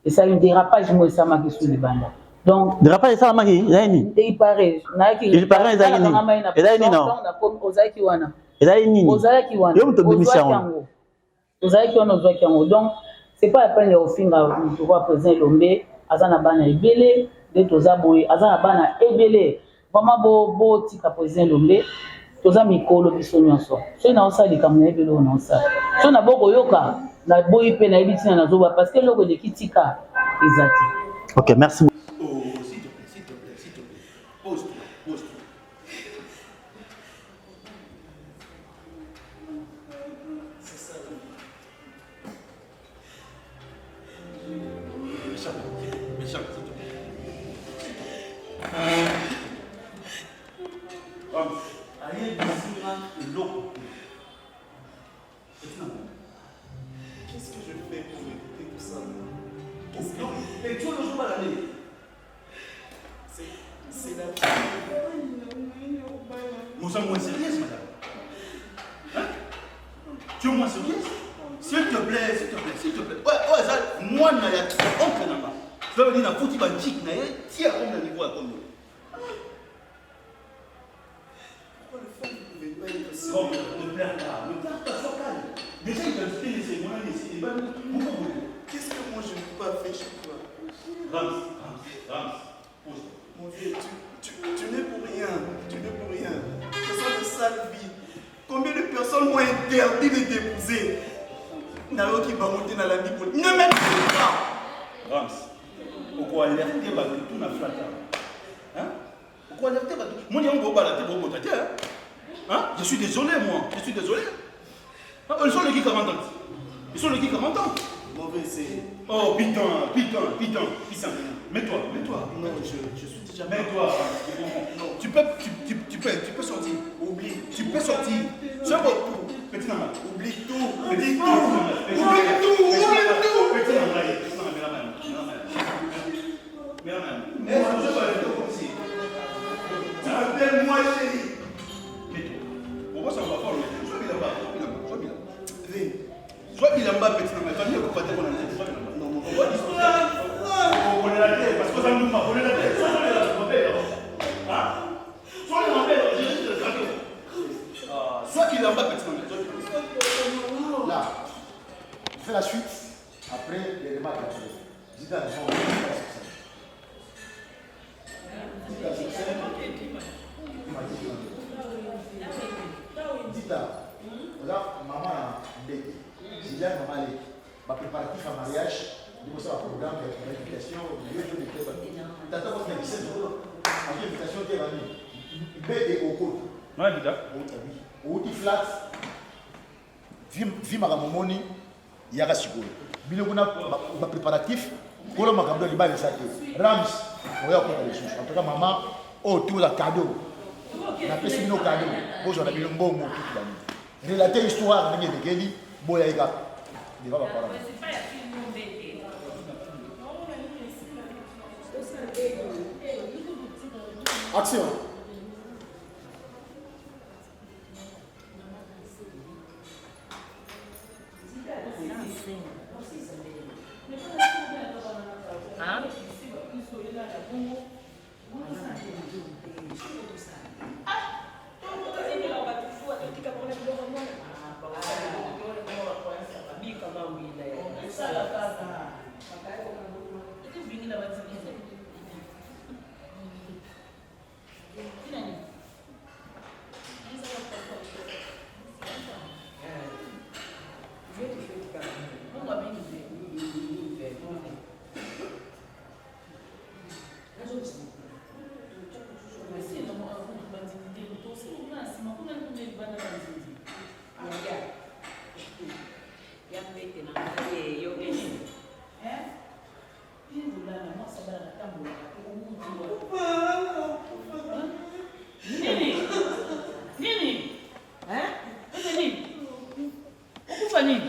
Esali dérapage moko esalamaki su libanda. Donc dérapage esalamaki ezali nini? Il paraît nayaki Il paraît ezalaki nini? Ezali nini non? Ozalaki wana. Ezali nini? Ozalaki wana. Yo moto obimisi yango. Ozalaki wana ozwaki yango. Donc c'est pas la peine ya kofinga moto kwa président Elombe aza na bana ebele nde toza boye aza na bana ebele. Vraiment bo botika président Elombe toza mikolo biso nyonso soki naosala likambo nayebi eloko naosala soki na bokoyoka naboyi mpe nayebi ntina nazoba parce que eloko eleki tika eza te. Ok, merci. Oh, s'il te plaît, s'il te plaît, s'il te plaît. Pose-toi, pose-toi. C'est ça la vie. Méchant, méchant, s'il te plaît. Ayebisi nga eloko te. Qu'est-ce que je fais pour éviter tout ça? Qu'est-ce que... Et tu vois, le l'année. C'est la vie. Nous sommes moins sérieuses, madame. Hein? Tu es moins sérieuse? S'il te plaît, s'il te plaît, s'il te plaît. Ouais, ouais, ça, moi, na ya oncle na nga. Ça veut dire na fouti ba jik na ye, tia comme na niveau ya comme. Pourquoi le femme ne pouvait pas être sérieux? Bon, ne pleure pas, ne pleure pas, sois calme. Déjà, il t'a laissé, moi, laissé, pourquoi vous Qu'est-ce que moi je n'ai pas fait chez toi? Rams, Rams, Rams, pose-toi. Mon vieux, tu, tu, tu n'es pour rien, tu n'es pour rien. Ce sont de sales vies. Combien de personnes m'ont interdit de t'épouser? Nayoki bango te nalandi poli. Ne m'insulte pas! Rams, okoalerte bato tout na flata. Hein? Okoalerte bato. Moni yango bobala te bobota te. Hein? Je suis désolé moi, je suis désolé. Hein? Ils sont les 40 ans. Ils sont les 40 ans. Mauvais c'est. Oh putain, putain, putain, putain. Mets-toi, mets-toi. Non, je, je suis déjà. Mets-toi. Non. Tu peux, tu, tu, tu peux, tu peux sortir. Oublie. Tu peux sortir. Oublie C'est bon. tout. Petit Nanga. Oublie tout. Oublie tout. Oublie tout. Oublie tout. Petit Nanga, petit Nanga, mets la main. Mets la main. Mets la main. Eh, je vais aller comme si. Appelle-moi chérie. Mets-toi. Pourquoi ça va fort Sois bilamba, sois bilamba, sois bilamba. Viens. Sois bilamba, petit Nanga. Famille, on va te prendre Sois bilamba. Non, mon On va discuter. On connaît la tête, parce que ça nous m'a connaît la tête. Sois la tête. Hein? Sois la tête, je risque de craquer. Sois bilamba, petit Nanga. Sois bilamba. Là, on fait la suite, après les remarques. Dites à la Dita, oza mama na ndeke Juliane mama leki bapréparatif ya mariage liboso ya programme ya invitation tata kosi na bisenzo azwi invitation te bani mbede okota Mama Dita? outi flat vi makambo omoni yaka sikoyo bino kuna bapréparatif kolo makambo ya libala eza te rams oya kota lisusu en tout cas mama oyo toza cadeau napesi bino cadeau bozwa na bino mbongo tutu bani relate histoire ndenge elekeli boya ye kaka devant baparent. Action. Nini? Hein? Ete nini? Okufa nini?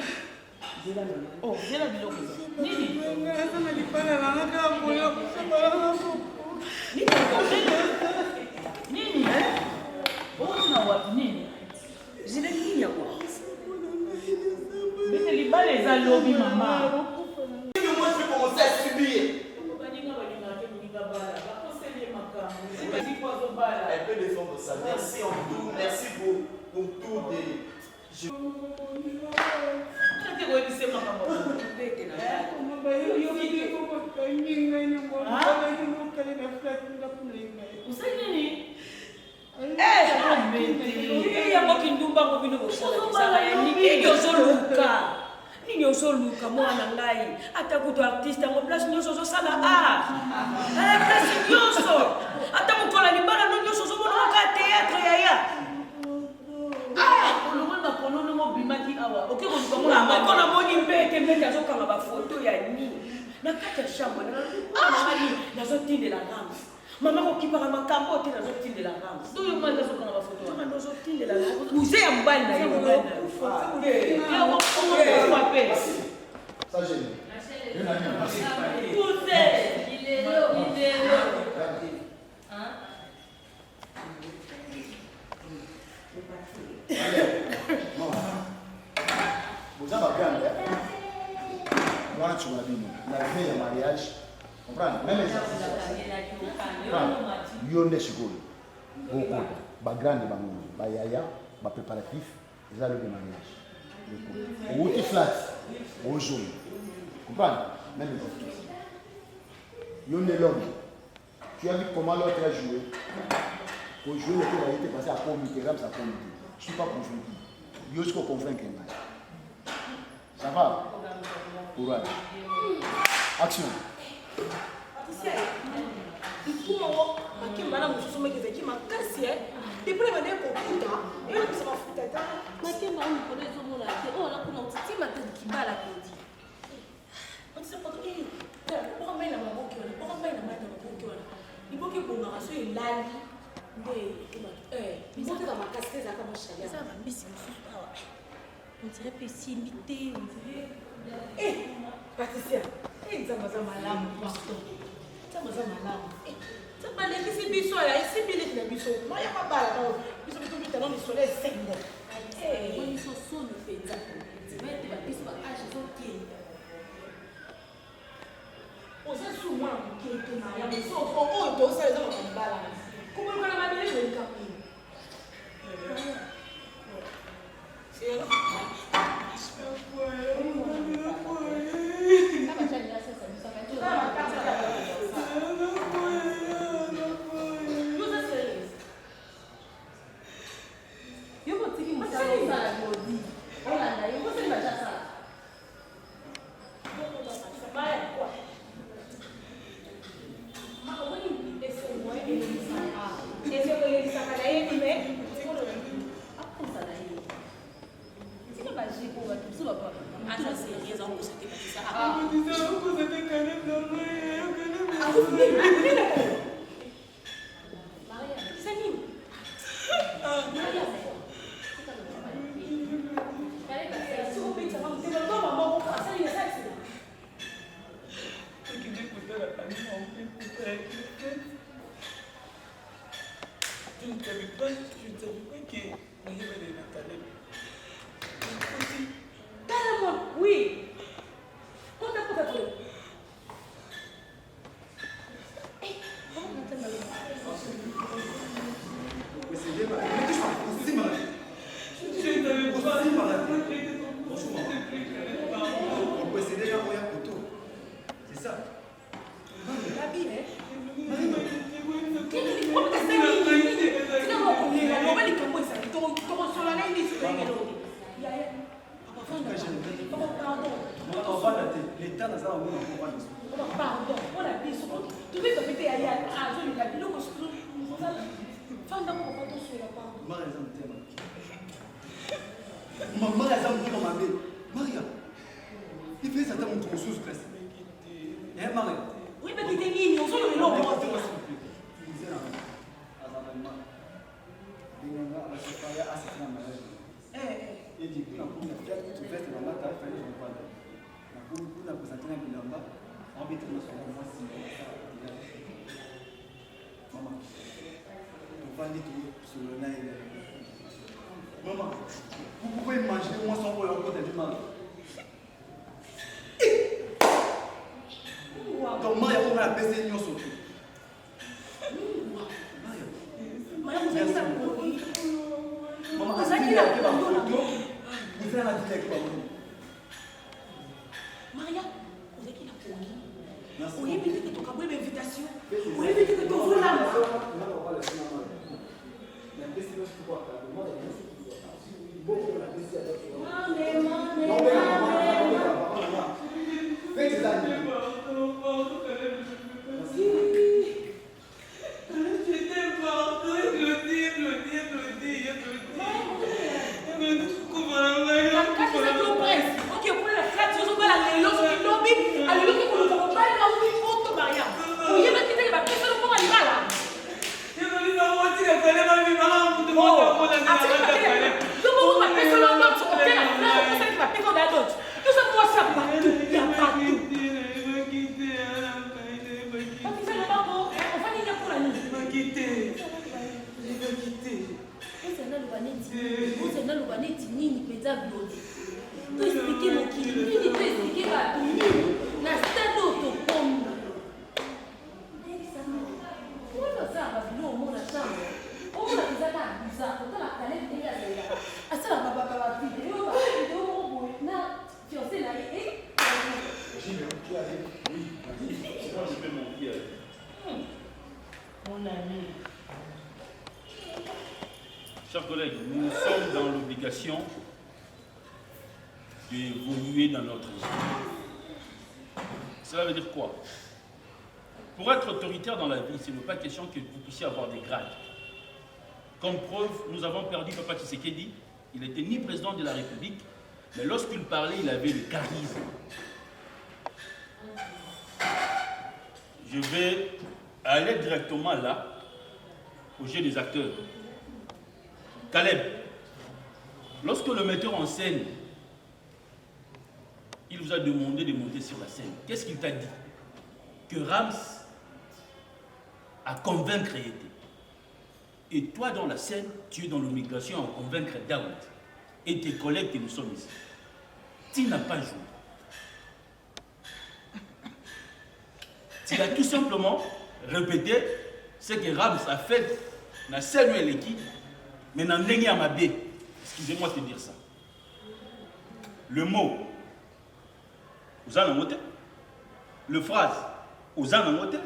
Oh, zela biloko eza. Nini? Nini? Outi na wapi nini? Zela nini yango? Bete libala eza lobi mama. Moi, je vais commencer à subir. vais défendre ça. Merci en tout, merci pour, pour tout. Des... Je... Yango kindumba ngo bino bosalaka ya nini ozoluka nini ozoluka mwana ngai ata kutu artiste yango place nyonso ozosala art eh, place nyonso ata mokolo ya libala no nyonso ozomona kaka théâtre yaya ah! Olongoli makolo ndenge obimaki awa oke koluka mwana moko namoni mbete mbete azokanga bafoto ya nini na kati ya chambre nazotindela rams Mama kokipaka makambo oyo te nazotindela rams. Oyo mwana azokanga ba photo wana. Nazotindela cousin ya mobali na yo. Okufa pe. Ça gêne. Cousin, ilelo, ilelo. Hein? Boza ba grande mwana tshoko na bino na veille ya mariage comprendre même exercice yo nde sikoyo okota bagrande bango bayaya bapréparatif eza lobi mariage owuti flat ozongi comprendre même exercice yo nde l'homme tu as vu comment l'autre a joué kojouer lokola ye te parce akomi te rams akomi te je suis pas convaincu yo siko convaincre ngai Ça va Courage. Action. Patricia, likuma ngo makemba na mosusu meke ezalaki makasi e depuis na bandaki kokuta eyebisa mafuta ta makemba ngo mikolo ezomona te oyo na kuna otitima te kibala kodi boka mai na maboke wana boka mai na mai na maboke wana liboke ebongaka so elali nde libokeka makasi te ezalaka mwa chaleur eza bambisi mosusu awa On dirait pe esimbi te, on dirait. Eh, Patricia, eh Nzambe aza malamu, pardon. Nzambe aza malamu. Eh, Nzambe alekisi biso ya esimbi leki na biso. Maya mabala na biso biso bitano lisolo esengo. Eh, biso soni penza. Tima ete ba biso ba age ezokende. Oza su mwana moke te Maria, mais oyo tosala eza makambo bala. Koboluka na mabele boye likambo nini? Je ne savais pas, je ne savais pas que nayebele na Caleb. Tala moi, oui. Kota kota kota. C'est ça. L'État n'a pas Pardon, mpona biso tobeta pete ya ya azolinga biloko fanda moko tosola pardon. Maria eza motema. Maria eza motema mabe. Maria, ifesi ata moto mosusu kasi. Eh Maria. Oyebaki te nini ozoloba eloko moko te. Mama, tovandi tosolola na ye. Mama, vous pouvez imaginer mwasi yango oyo akota nde mama. Donc Maria oyo ngai napesi ye nyonso te. Maria, ozalaki na pongi. Oyebi te ke tokaboyi ba invitation. Oyebi te ke tozolamba. Naloba neti nini mpenza glodi to explike mokili nini to explike bato nini na stade oyo tokomi wana osalaka bilo omona chambre omona mpenza kaka bizarre kotala kaleb ndenge azalelaka asalaka bavideo bavideo moko boye na fiance na ye Mon ami. Chers collègues, nous sommes dans l'obligation d'évoluer dans notre vie. Cela veut dire quoi Pour être autoritaire dans la vie, ce n'est pas question que vous puissiez avoir des grades. Comme preuve, nous avons perdu Papa Tshisekedi. Il n'était ni président de la République, mais lorsqu'il parlait, il avait le charisme. Je vais aller directement là, au jeu des acteurs. Caleb, lorsque le metteur en scène, il vous a demandé de monter sur la scène, qu'est-ce qu'il t'a dit Que Rams a convaincre été. Et toi, dans la scène, tu es dans l'immigration à convaincre Daoud et tes collègues que nous sommes ici. Tu n'as pas joué. Tu as tout simplement répété ce que Rams a fait dans scène eleki, mais dans ndenge ya mabe. Excusez-moi de te dire ça. Le mot, oza nango te. Le phrase, oza nango te.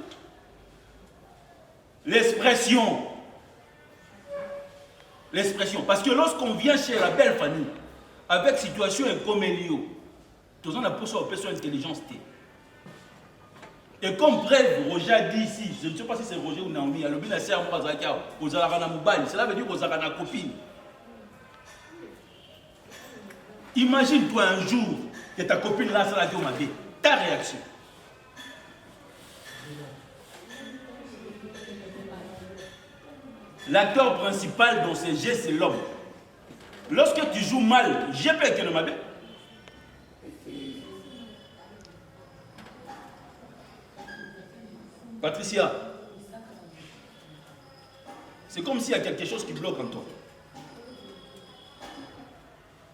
L'expression, l'expression. Parce que lorsqu'on vient chez la belle famille, avec situation ekomeli yo, toza na posa opesa intelligence te. Et comme preuve, Roger a dit ici, je ne sais pas si c'est Roger ou Naomi, alobi na sœur moko azalaki awa, ozalaka na mobali, cela veut dire ozalaka na copine. Imagine-toi un jour que ta copine là asalaki yo mabe, ta réaction. L'acteur principal dans ce jeu, c'est l'homme. Lorsque tu joues mal, j'ai peur que le mabe. Patricia, c'est comme s'il y a quelque chose qui bloque en toi.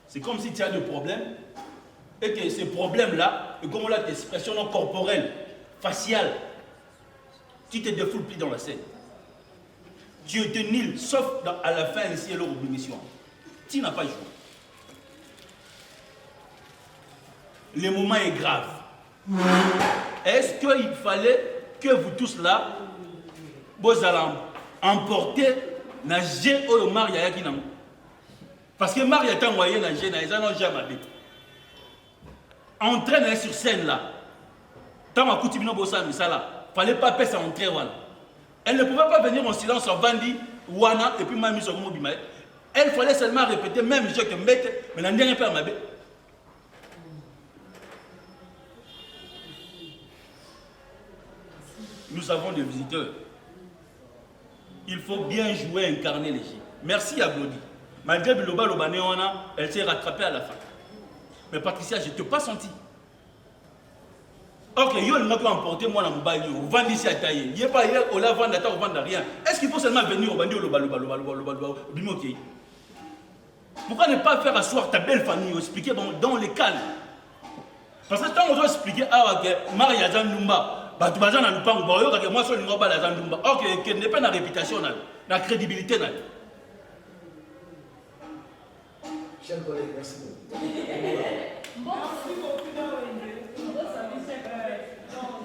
C'est comme si tu as des problèmes et que ces problèmes-là, et comme là, expression non corporelle, faciale, tu te défoules plus dans la scène. Tu es nul, sauf dans, à la fin ici, leur mission. Tu n'as pas joué. Le moment est grave. Est-ce qu'il fallait que vous tous là, bozala emporter na jeu oyo Maria ayaki nango Parce que Maria tango aye na jeu na eza na jeu mabe. Entrée na sur scène là. Tango akuti bino bosala misala, fallait pas pesa entrée wana. Elle ne pouvait pas venir en silence en vandi wana et puis mami so mobima. Elle fallait seulement répéter même jeu que mbete mais na ndenge pe mabe. Nous avons des visiteurs. Il faut bien jouer, incarner les jeux. Merci à Glody. Malgré Biloba Lobane wana, elle s'est rattrapée à la fin. Mais Patricia, je ne t'ai pas senti. Ok, yo olingaki emporter mwana mobali oyo ovandisi ata ye ye pa ye ola vanda ata ovanda rien est ce qu'il faut seulement venir obandi oloba loba loba loba loba loba obimi okei pourquoi ne pas faire asseoir ta belle famille expliquer dans, dans le calme Parce que tango ozo expliquer awa que Maria aza ndumba, bato baza na lupango bayoka que mwasi olinga obala aza ndumba. Or que ekende mpe na réputation na yo, na crédibilité na yo. Chers collègues, merci beaucoup. Merci beaucoup,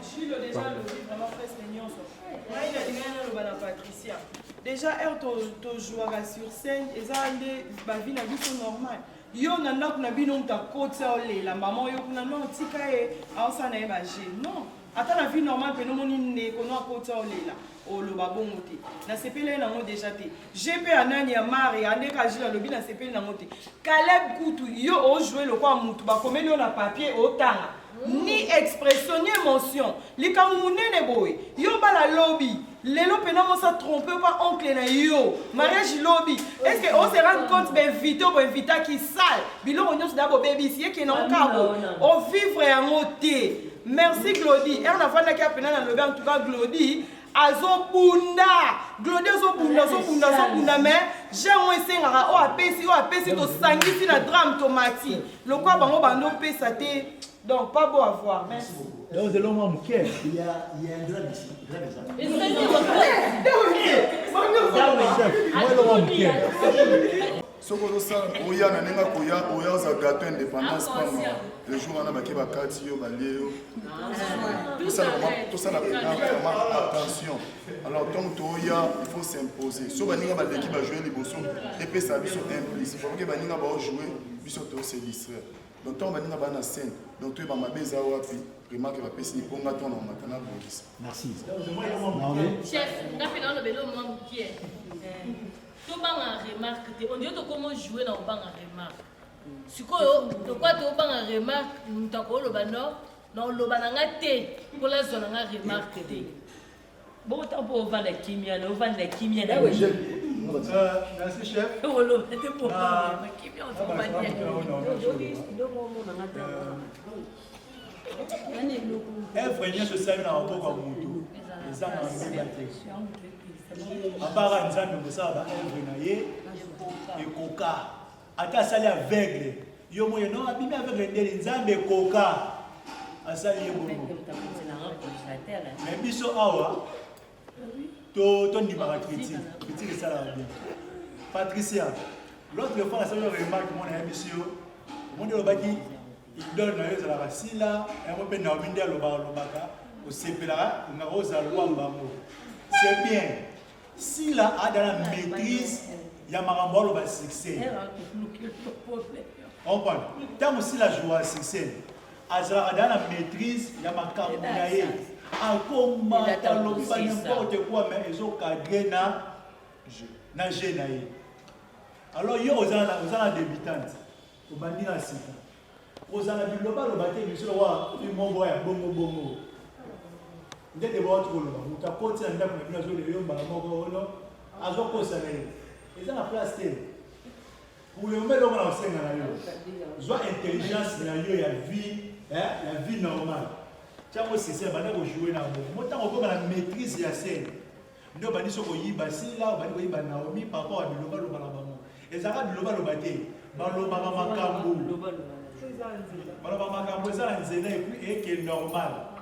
Chilo déjà alobi vraiment presque nyonso ngai nalingaki naloba na patricia déjà heure tojouaka sur scène eza nde bavi na biso normal yo na ndako na bino moto akotisa olela mama oyo kuna non tika ye aosala na ye baje non ata na vie normale mpena omoni ndeko no akotisa olela oloba bongo te nasepeli ye nango deja te gp ya nani ya maria nde ka jile alobi nasepeli nango te caleb kutu yo ojoue lokola mutu bakomeli yo na papier otanga ni expression ni émotion likambo monene boye yo bala lobi lelo mpena mosa trompe pa oncle na yo mariage lobi est ce que ose rendre compte bainvite oyo boinvitaki sale biloko nyonso da bobebisi ye kende yango kaka boye ovivre yango te merci glodi ere nafandaki apena nalobi en tout cas glodi azobunda glodi azobunda azobunda azobunda mais je yango esengaka oyo apesi oyo apesi tosangisi na drame tomati lokola bango bando opesa te donc pas beau à voir merci Donc, c'est l'homme moke. Il y a, il y a un drame ici. Drame eza. Chef, moi l'homme moke. soki ozosala oya na ndenge akoya oya oza gateau indépendance pamba le jour wana bake bakati yo balie yo tosala mpena vraiment attention alors ntango toya il faut s'imposer so baninga baleki bajoue liboso epesa biso un plus fakoke baninga baojoue biso tose distraire donc ntango baninga baa na scène donc toyeba mabe eza wapi remarque bapesi mpo nga ntango na komata nabongisa merci chef nga mpe nalobela mwa mokie tobanga remarque te on dirait tokoma joue na kobanga remarque sikoyo lokola tobanga remarque moto akoloba no na oloba na nga te mpo nazwa na nga remarque te bongo ntango mpo ovanda kimia na ovanda kimia na Merci chef. oloba te mpo kimia Evre nyonso esali na maboko ya moto eza na mbeba te. Apara Nzambe kosala ba evre na ye ekoka. Ata asali aveugle yo moye non abimi aveugle ndeni Nzambe ekoka asali ye bongo. Mais biso awa to tondimaka critique critique esalaka bien patricia l'autre fois nasali remarque mona yebisi yo omoni olobaki idole na yo ezalaka sila yango mpe naomi nde alobaka alobaka osepelaka olingaka ozala lwa bango c'est bien sila ada na maîtrise ya makambo aloba succès comprendre ntango sila joua succès azalaka da na maîtrise ya makambo na ye akomata alobi ba n'importe quoi mais ezocadre na na jeu na ye alors yo oza na oza na débutante obandi na sika kozala bilobaloba te biso lokola moko ya bongo bongo nde te bawati koloba moto akoti na ndako na bino azolela yo mbala moko ono azokosa na ye eza na place te Pour le moment eloko na kosenga na yo zwa intelligence na yo ya vie eh, ya vie normale tiango sese banda kojoue na yango mo ntango okoma na maîtrise ya scène nde obandi so koyiba sila obandi koyiba naomi par rapport ya bilobaloba na bango ezalaka bilobaloba te balobaka makambo balobaka makambo eza na nzela epuis eke normal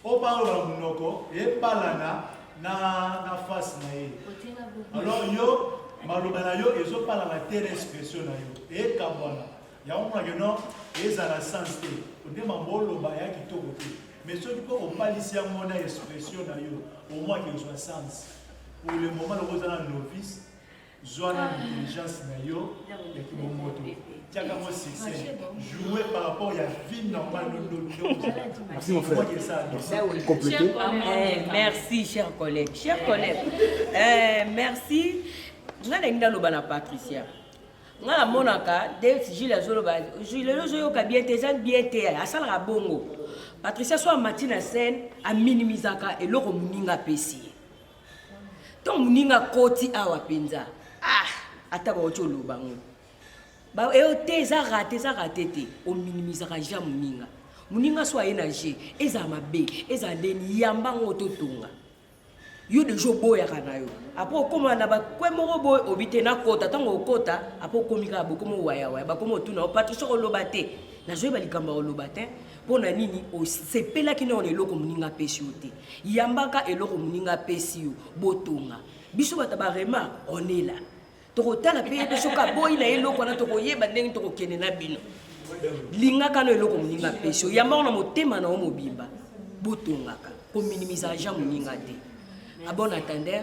Oyo pa aloba na munoko epalana na na face na ye. Alors yo maloba na yo ezopalana te na expression na yo ekabwana yango monake non ezala sens te nde mambo oloba ya kitoko te mais soki mpo opalisi yango na expression na yo omwaki ozwa sens pour le moment loko oza na novice Zwa nanu intelligence na yo ya kibomoto tiaka ngo succès jouer par rapport ya vie normale Merci mon frère. Compléter. Eh, merci cher collègue. Cher collègue, eh, merci. Nga nalingi naloba na Patricia. Nga namonaka nde Jules azoloba Jules lelo ozoyoka bien te eza bien te asalaka bongo. Patricia so amati na scène aminimisaka eloko moninga apesi ye. ntango moninga akoti awa mpenza ah ata bauti oloba yango eyo te eza rate eza rate te ominimisaka ja moninga moninga so aye na je ezala mabe ezala ndeni yamba yango totonga yo deja oboyaka na yo apres okóma na bakwe moko boye obi te nakota ntango okota apres okomi kaka bokomi owayawaya bakomi otuna yo patrice okoloba te nazoyeba likambo ya koloba te Mpo na nini osepelaki nao na eloko moninga apesi yo te? Yambaka eloko moninga apesi yo, botonga. Biso bato ya ba remarque, on est là. Tokotala mpe ye mpe soki aboyi na ye eloko wana tokoyeba ndenge tokokende na bino. Lingaka no eloko moninga apesi yo, yamba yango na motema na yo mobimba. Botongaka, kominimiza agent moninga te. À bon attendeur.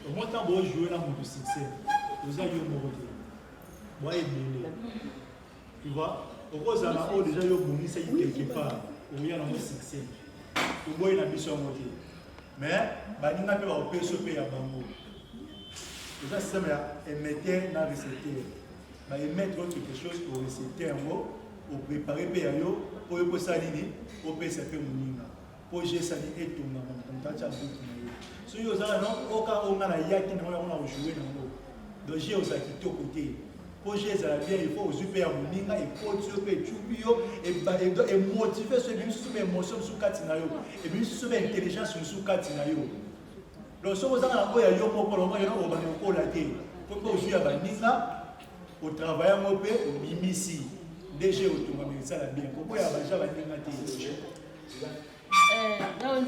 Omoi ntango bojoue na moto succès oza yo moko te boa ebele tu vois okozala oyo deja yo obongisaki quelque part okoya nango succès toboyi na biso yango te mais baninga mpe bakopesa mpe ya bango eza système ya émetteur na récepteur ba émettre yo quelque chose orecepteur yango oprépare mpe ya yo mpo yo mposala nini opesa mpe moninga mpo je esali etongama moto moto atya butu na ye soki ozala no oka oyo nga nayaki nango yango na kojoue nango donc je ozala kitoko te mpo je ezala bien il faut ozwi mpe ya moninga ekoti yo mpe ecubi yo emotive so ebimisi susu baémotion mosusu kati na yo ebimisi susu baintelligence mosusu kati na yo donc soki ozanga na oyo ya yo moko longo yo obanda kokola te mpo mpe ozwi ya baninga otravaille yango mpe obimisi nde je otongama esala bien koboya baja baninga te Eh,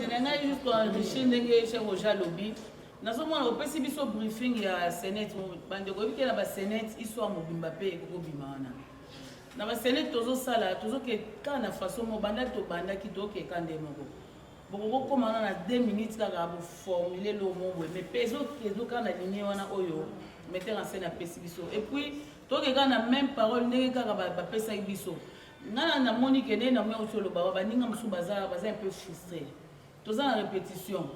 na ngai juste koenrichir ndenge chef oja alobi nazomona opesi biso briefing ya senete bandeko oyebi te na basenete histoire mobimba mpe ekokobima wana na basenete tozosala tozoke kaka na façon moko banda tobandaki tokeka nde moko bokokokoma wana na 2 minutes kaka boformule eloko moko boye mais mpe ezoka na ligne wana oyo metteur en scène apesi biso et puis toke kaka na même parole ndenge kaka bapesaki biso Nga na namoni ke ndenge Naomi auti oloba awa baninga mosusu baza baza un peu frustre. Toza na repetition.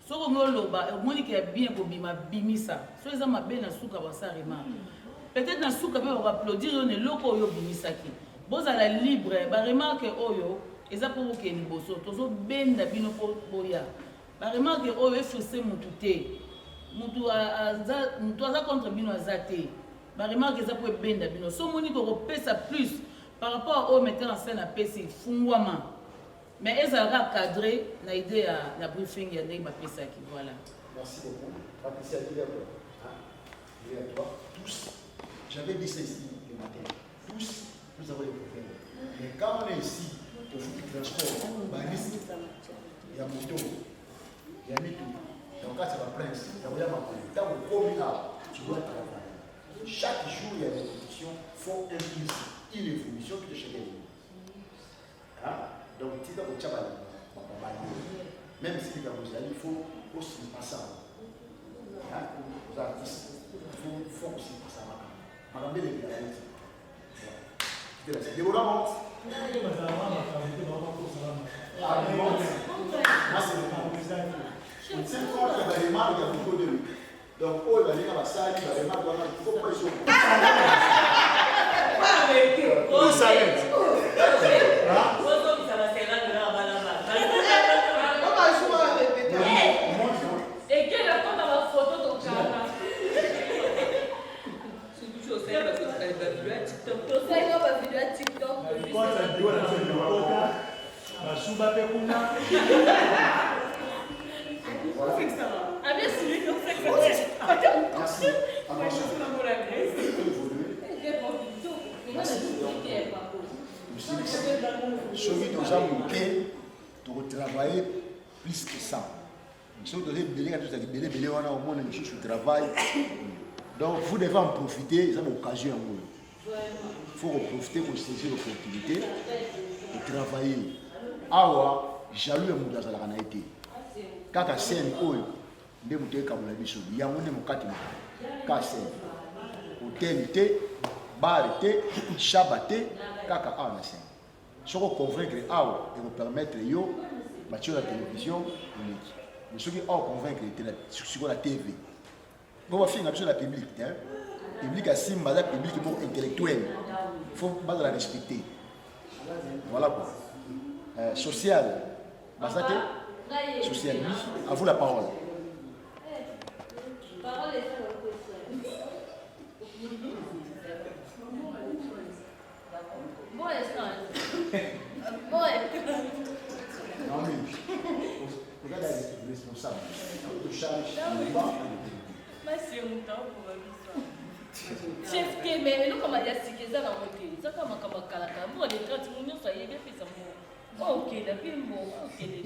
Soki olingi oloba omoni ke ya bien ekobima bimisa. Soki eza mabe na suka basala remarque. Peut-être na suka pe bako applaudir yo na eloko oyo obimisaki. Bozala libre ba remarque oyo eza po bokende liboso. Tozo benda bino po boya. Ba remarque oyo e frustre mutu te. Mutu aza mutu aza contre bino aza te. Ba remarque eza po ebenda bino. Soki omoni ke okopesa plus par rapport à oyo metteur en scène apesi, fungwama. Mais ezala kaka cadre na idee ya na briefing ya ndenge bapesaki. Voilà. Merci beaucoup. Patricia, il est à toi. Hein? Il est à toi. Tous, j'avais dit ça ici le matin. Tous, nous avons des problèmes. Mais quand on est ici, au foot transport, bah, risque, il y a moto, il y a mituka, donc kati ya ba prince, ya koya makolo, ntango okomi awa, tu dois travailler. Chaque jour il y a répétition, faut un plus, une évolution tout chacun évolue. Hein? Donc tika kotia ba ba même si likambo ezali, il faut osipasa. Hein? Oza artiste, il faut faut kosipasa makambo. Makambo elekela yo te. Déborah monte. Donc, oyo baninga basali baremarque wana faut pas iso. Tout s'arrête. Basuba mpe kuna. Soki toza moke tokotravaille plus que ça soki toza ebele kaka tozala ebele ebele wana omona lisusu travail donc vous devez en profiter eza baoccasion yango oyo faut koprofite kosaisir opportunité kotravailler awa jaloux ya moto azalaka na ye te kaka scène oyo nde moto ekabola biso yango nde mokati makambo ka scène hotel te bar te shaba te kaka awa na scène Soki o convaincre awa eko permettre yo batie yo na television oleki mais soki awa convaincre te sikoyo na TV po bafinga biso na public te public ya simba aza public moko intellectuel faut bazala respecte voilà quoi euh, social baza te social oui à vous la parole Chef te mais eloko ya sika eza nango te eza kaka makambo ya kalakala mboka de 30 mo nyonso ayebi apesa mbongo okenda mpe mbongo okende.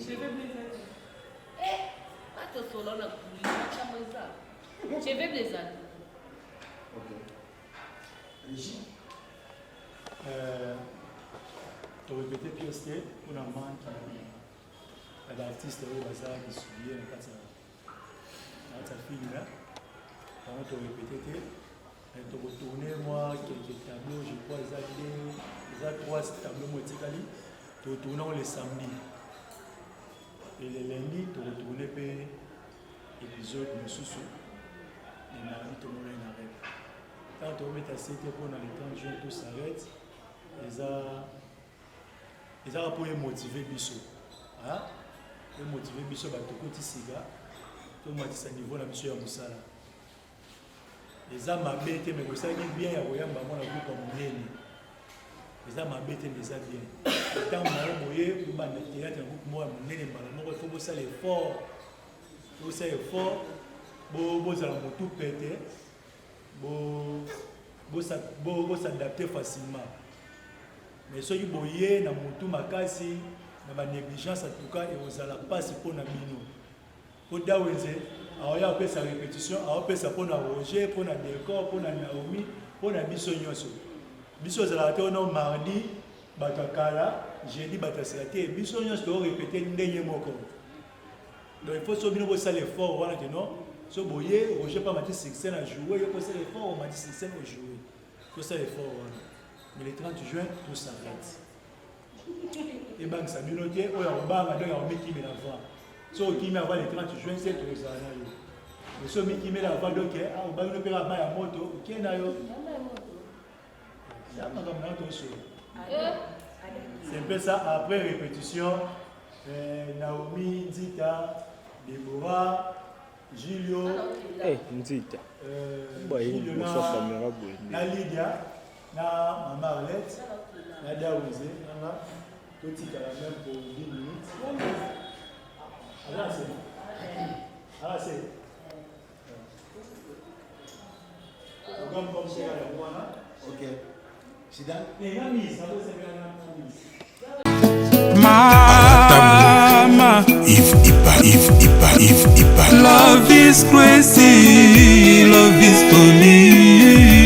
Tosola na makambo eza. Je vais plaisanter. Ok. Régie. Euh, torépété pièce te mpona manque ya baartiste oyo baza lisubiye na kati ya film. Bango torépété te. Tokotourne mwa quelques tableau, je crois eza deux, eza trois tableau mo etikali. Tokotourne yango le samedi et le lundi tokotourne mpe épisode mosusu. Le mardi tomonani na rep. Ntango tokobeta sete mpona le 30 juin, tout s'arrête. Eza ezaka mpo emotive biso, emotive biso bato tokoti sika, tomatisa niveau na biso ya mosala. Eza mabe te, me kosalaki bien ya koyamba mwana groupe ya monene. Eza mabe te, me eza bien. Ntango na yo boye bobanda théâtre na groupe moko ya monene mbala moko, il faut bosala effort, bosala effort, bozala motu pete, bosadapte facilement. Mais soki boye na motu makasi na banégligence, en tout cas ekozala mpasi mpo na bino. Po Dawenze aoya kopesa repetition, aopesa mpo na Roger, mpo na Decor, mpo na Naomi, mpo na biso nyonso. Biso ezalaka te ono mardi bato ya kala, jeudi bato ya sika te. Biso nyonso to répéter ndenge moko. Donc il faut so bino bosala effort wana ke non, so boye Roger pa mati succès na jouer, yo kosala effort omati succès na jouer. Tosala effort wana. Mais le 30 juin, tout s'arrête. Ebangisa bino te. Oyo akobanga, donc akomikimela avant. So okimi avant le 30 juin, se tokozala na yo. Mais so omikimela avant, donc obangi no mpe kaka mai ya moto okie na yo ya makambo na yo tosolo. C'est un peu ça. Après répétition, Naomi, Nzita, Deborah, Julio, Eh, Nzita. Boye, Julio liboso ya caméra boye. Na Lydia, na mama Arlette, na Dawize, nanga totikala même pour 10 minutes. Aza se, aza se programme comme ça ya mwana. Ok. Zidane. Eh, na mise, nazosengela na mise. Mama, Yves Ipa, Yves Ipa, Yves Ipa. Love is crazy, love is funny.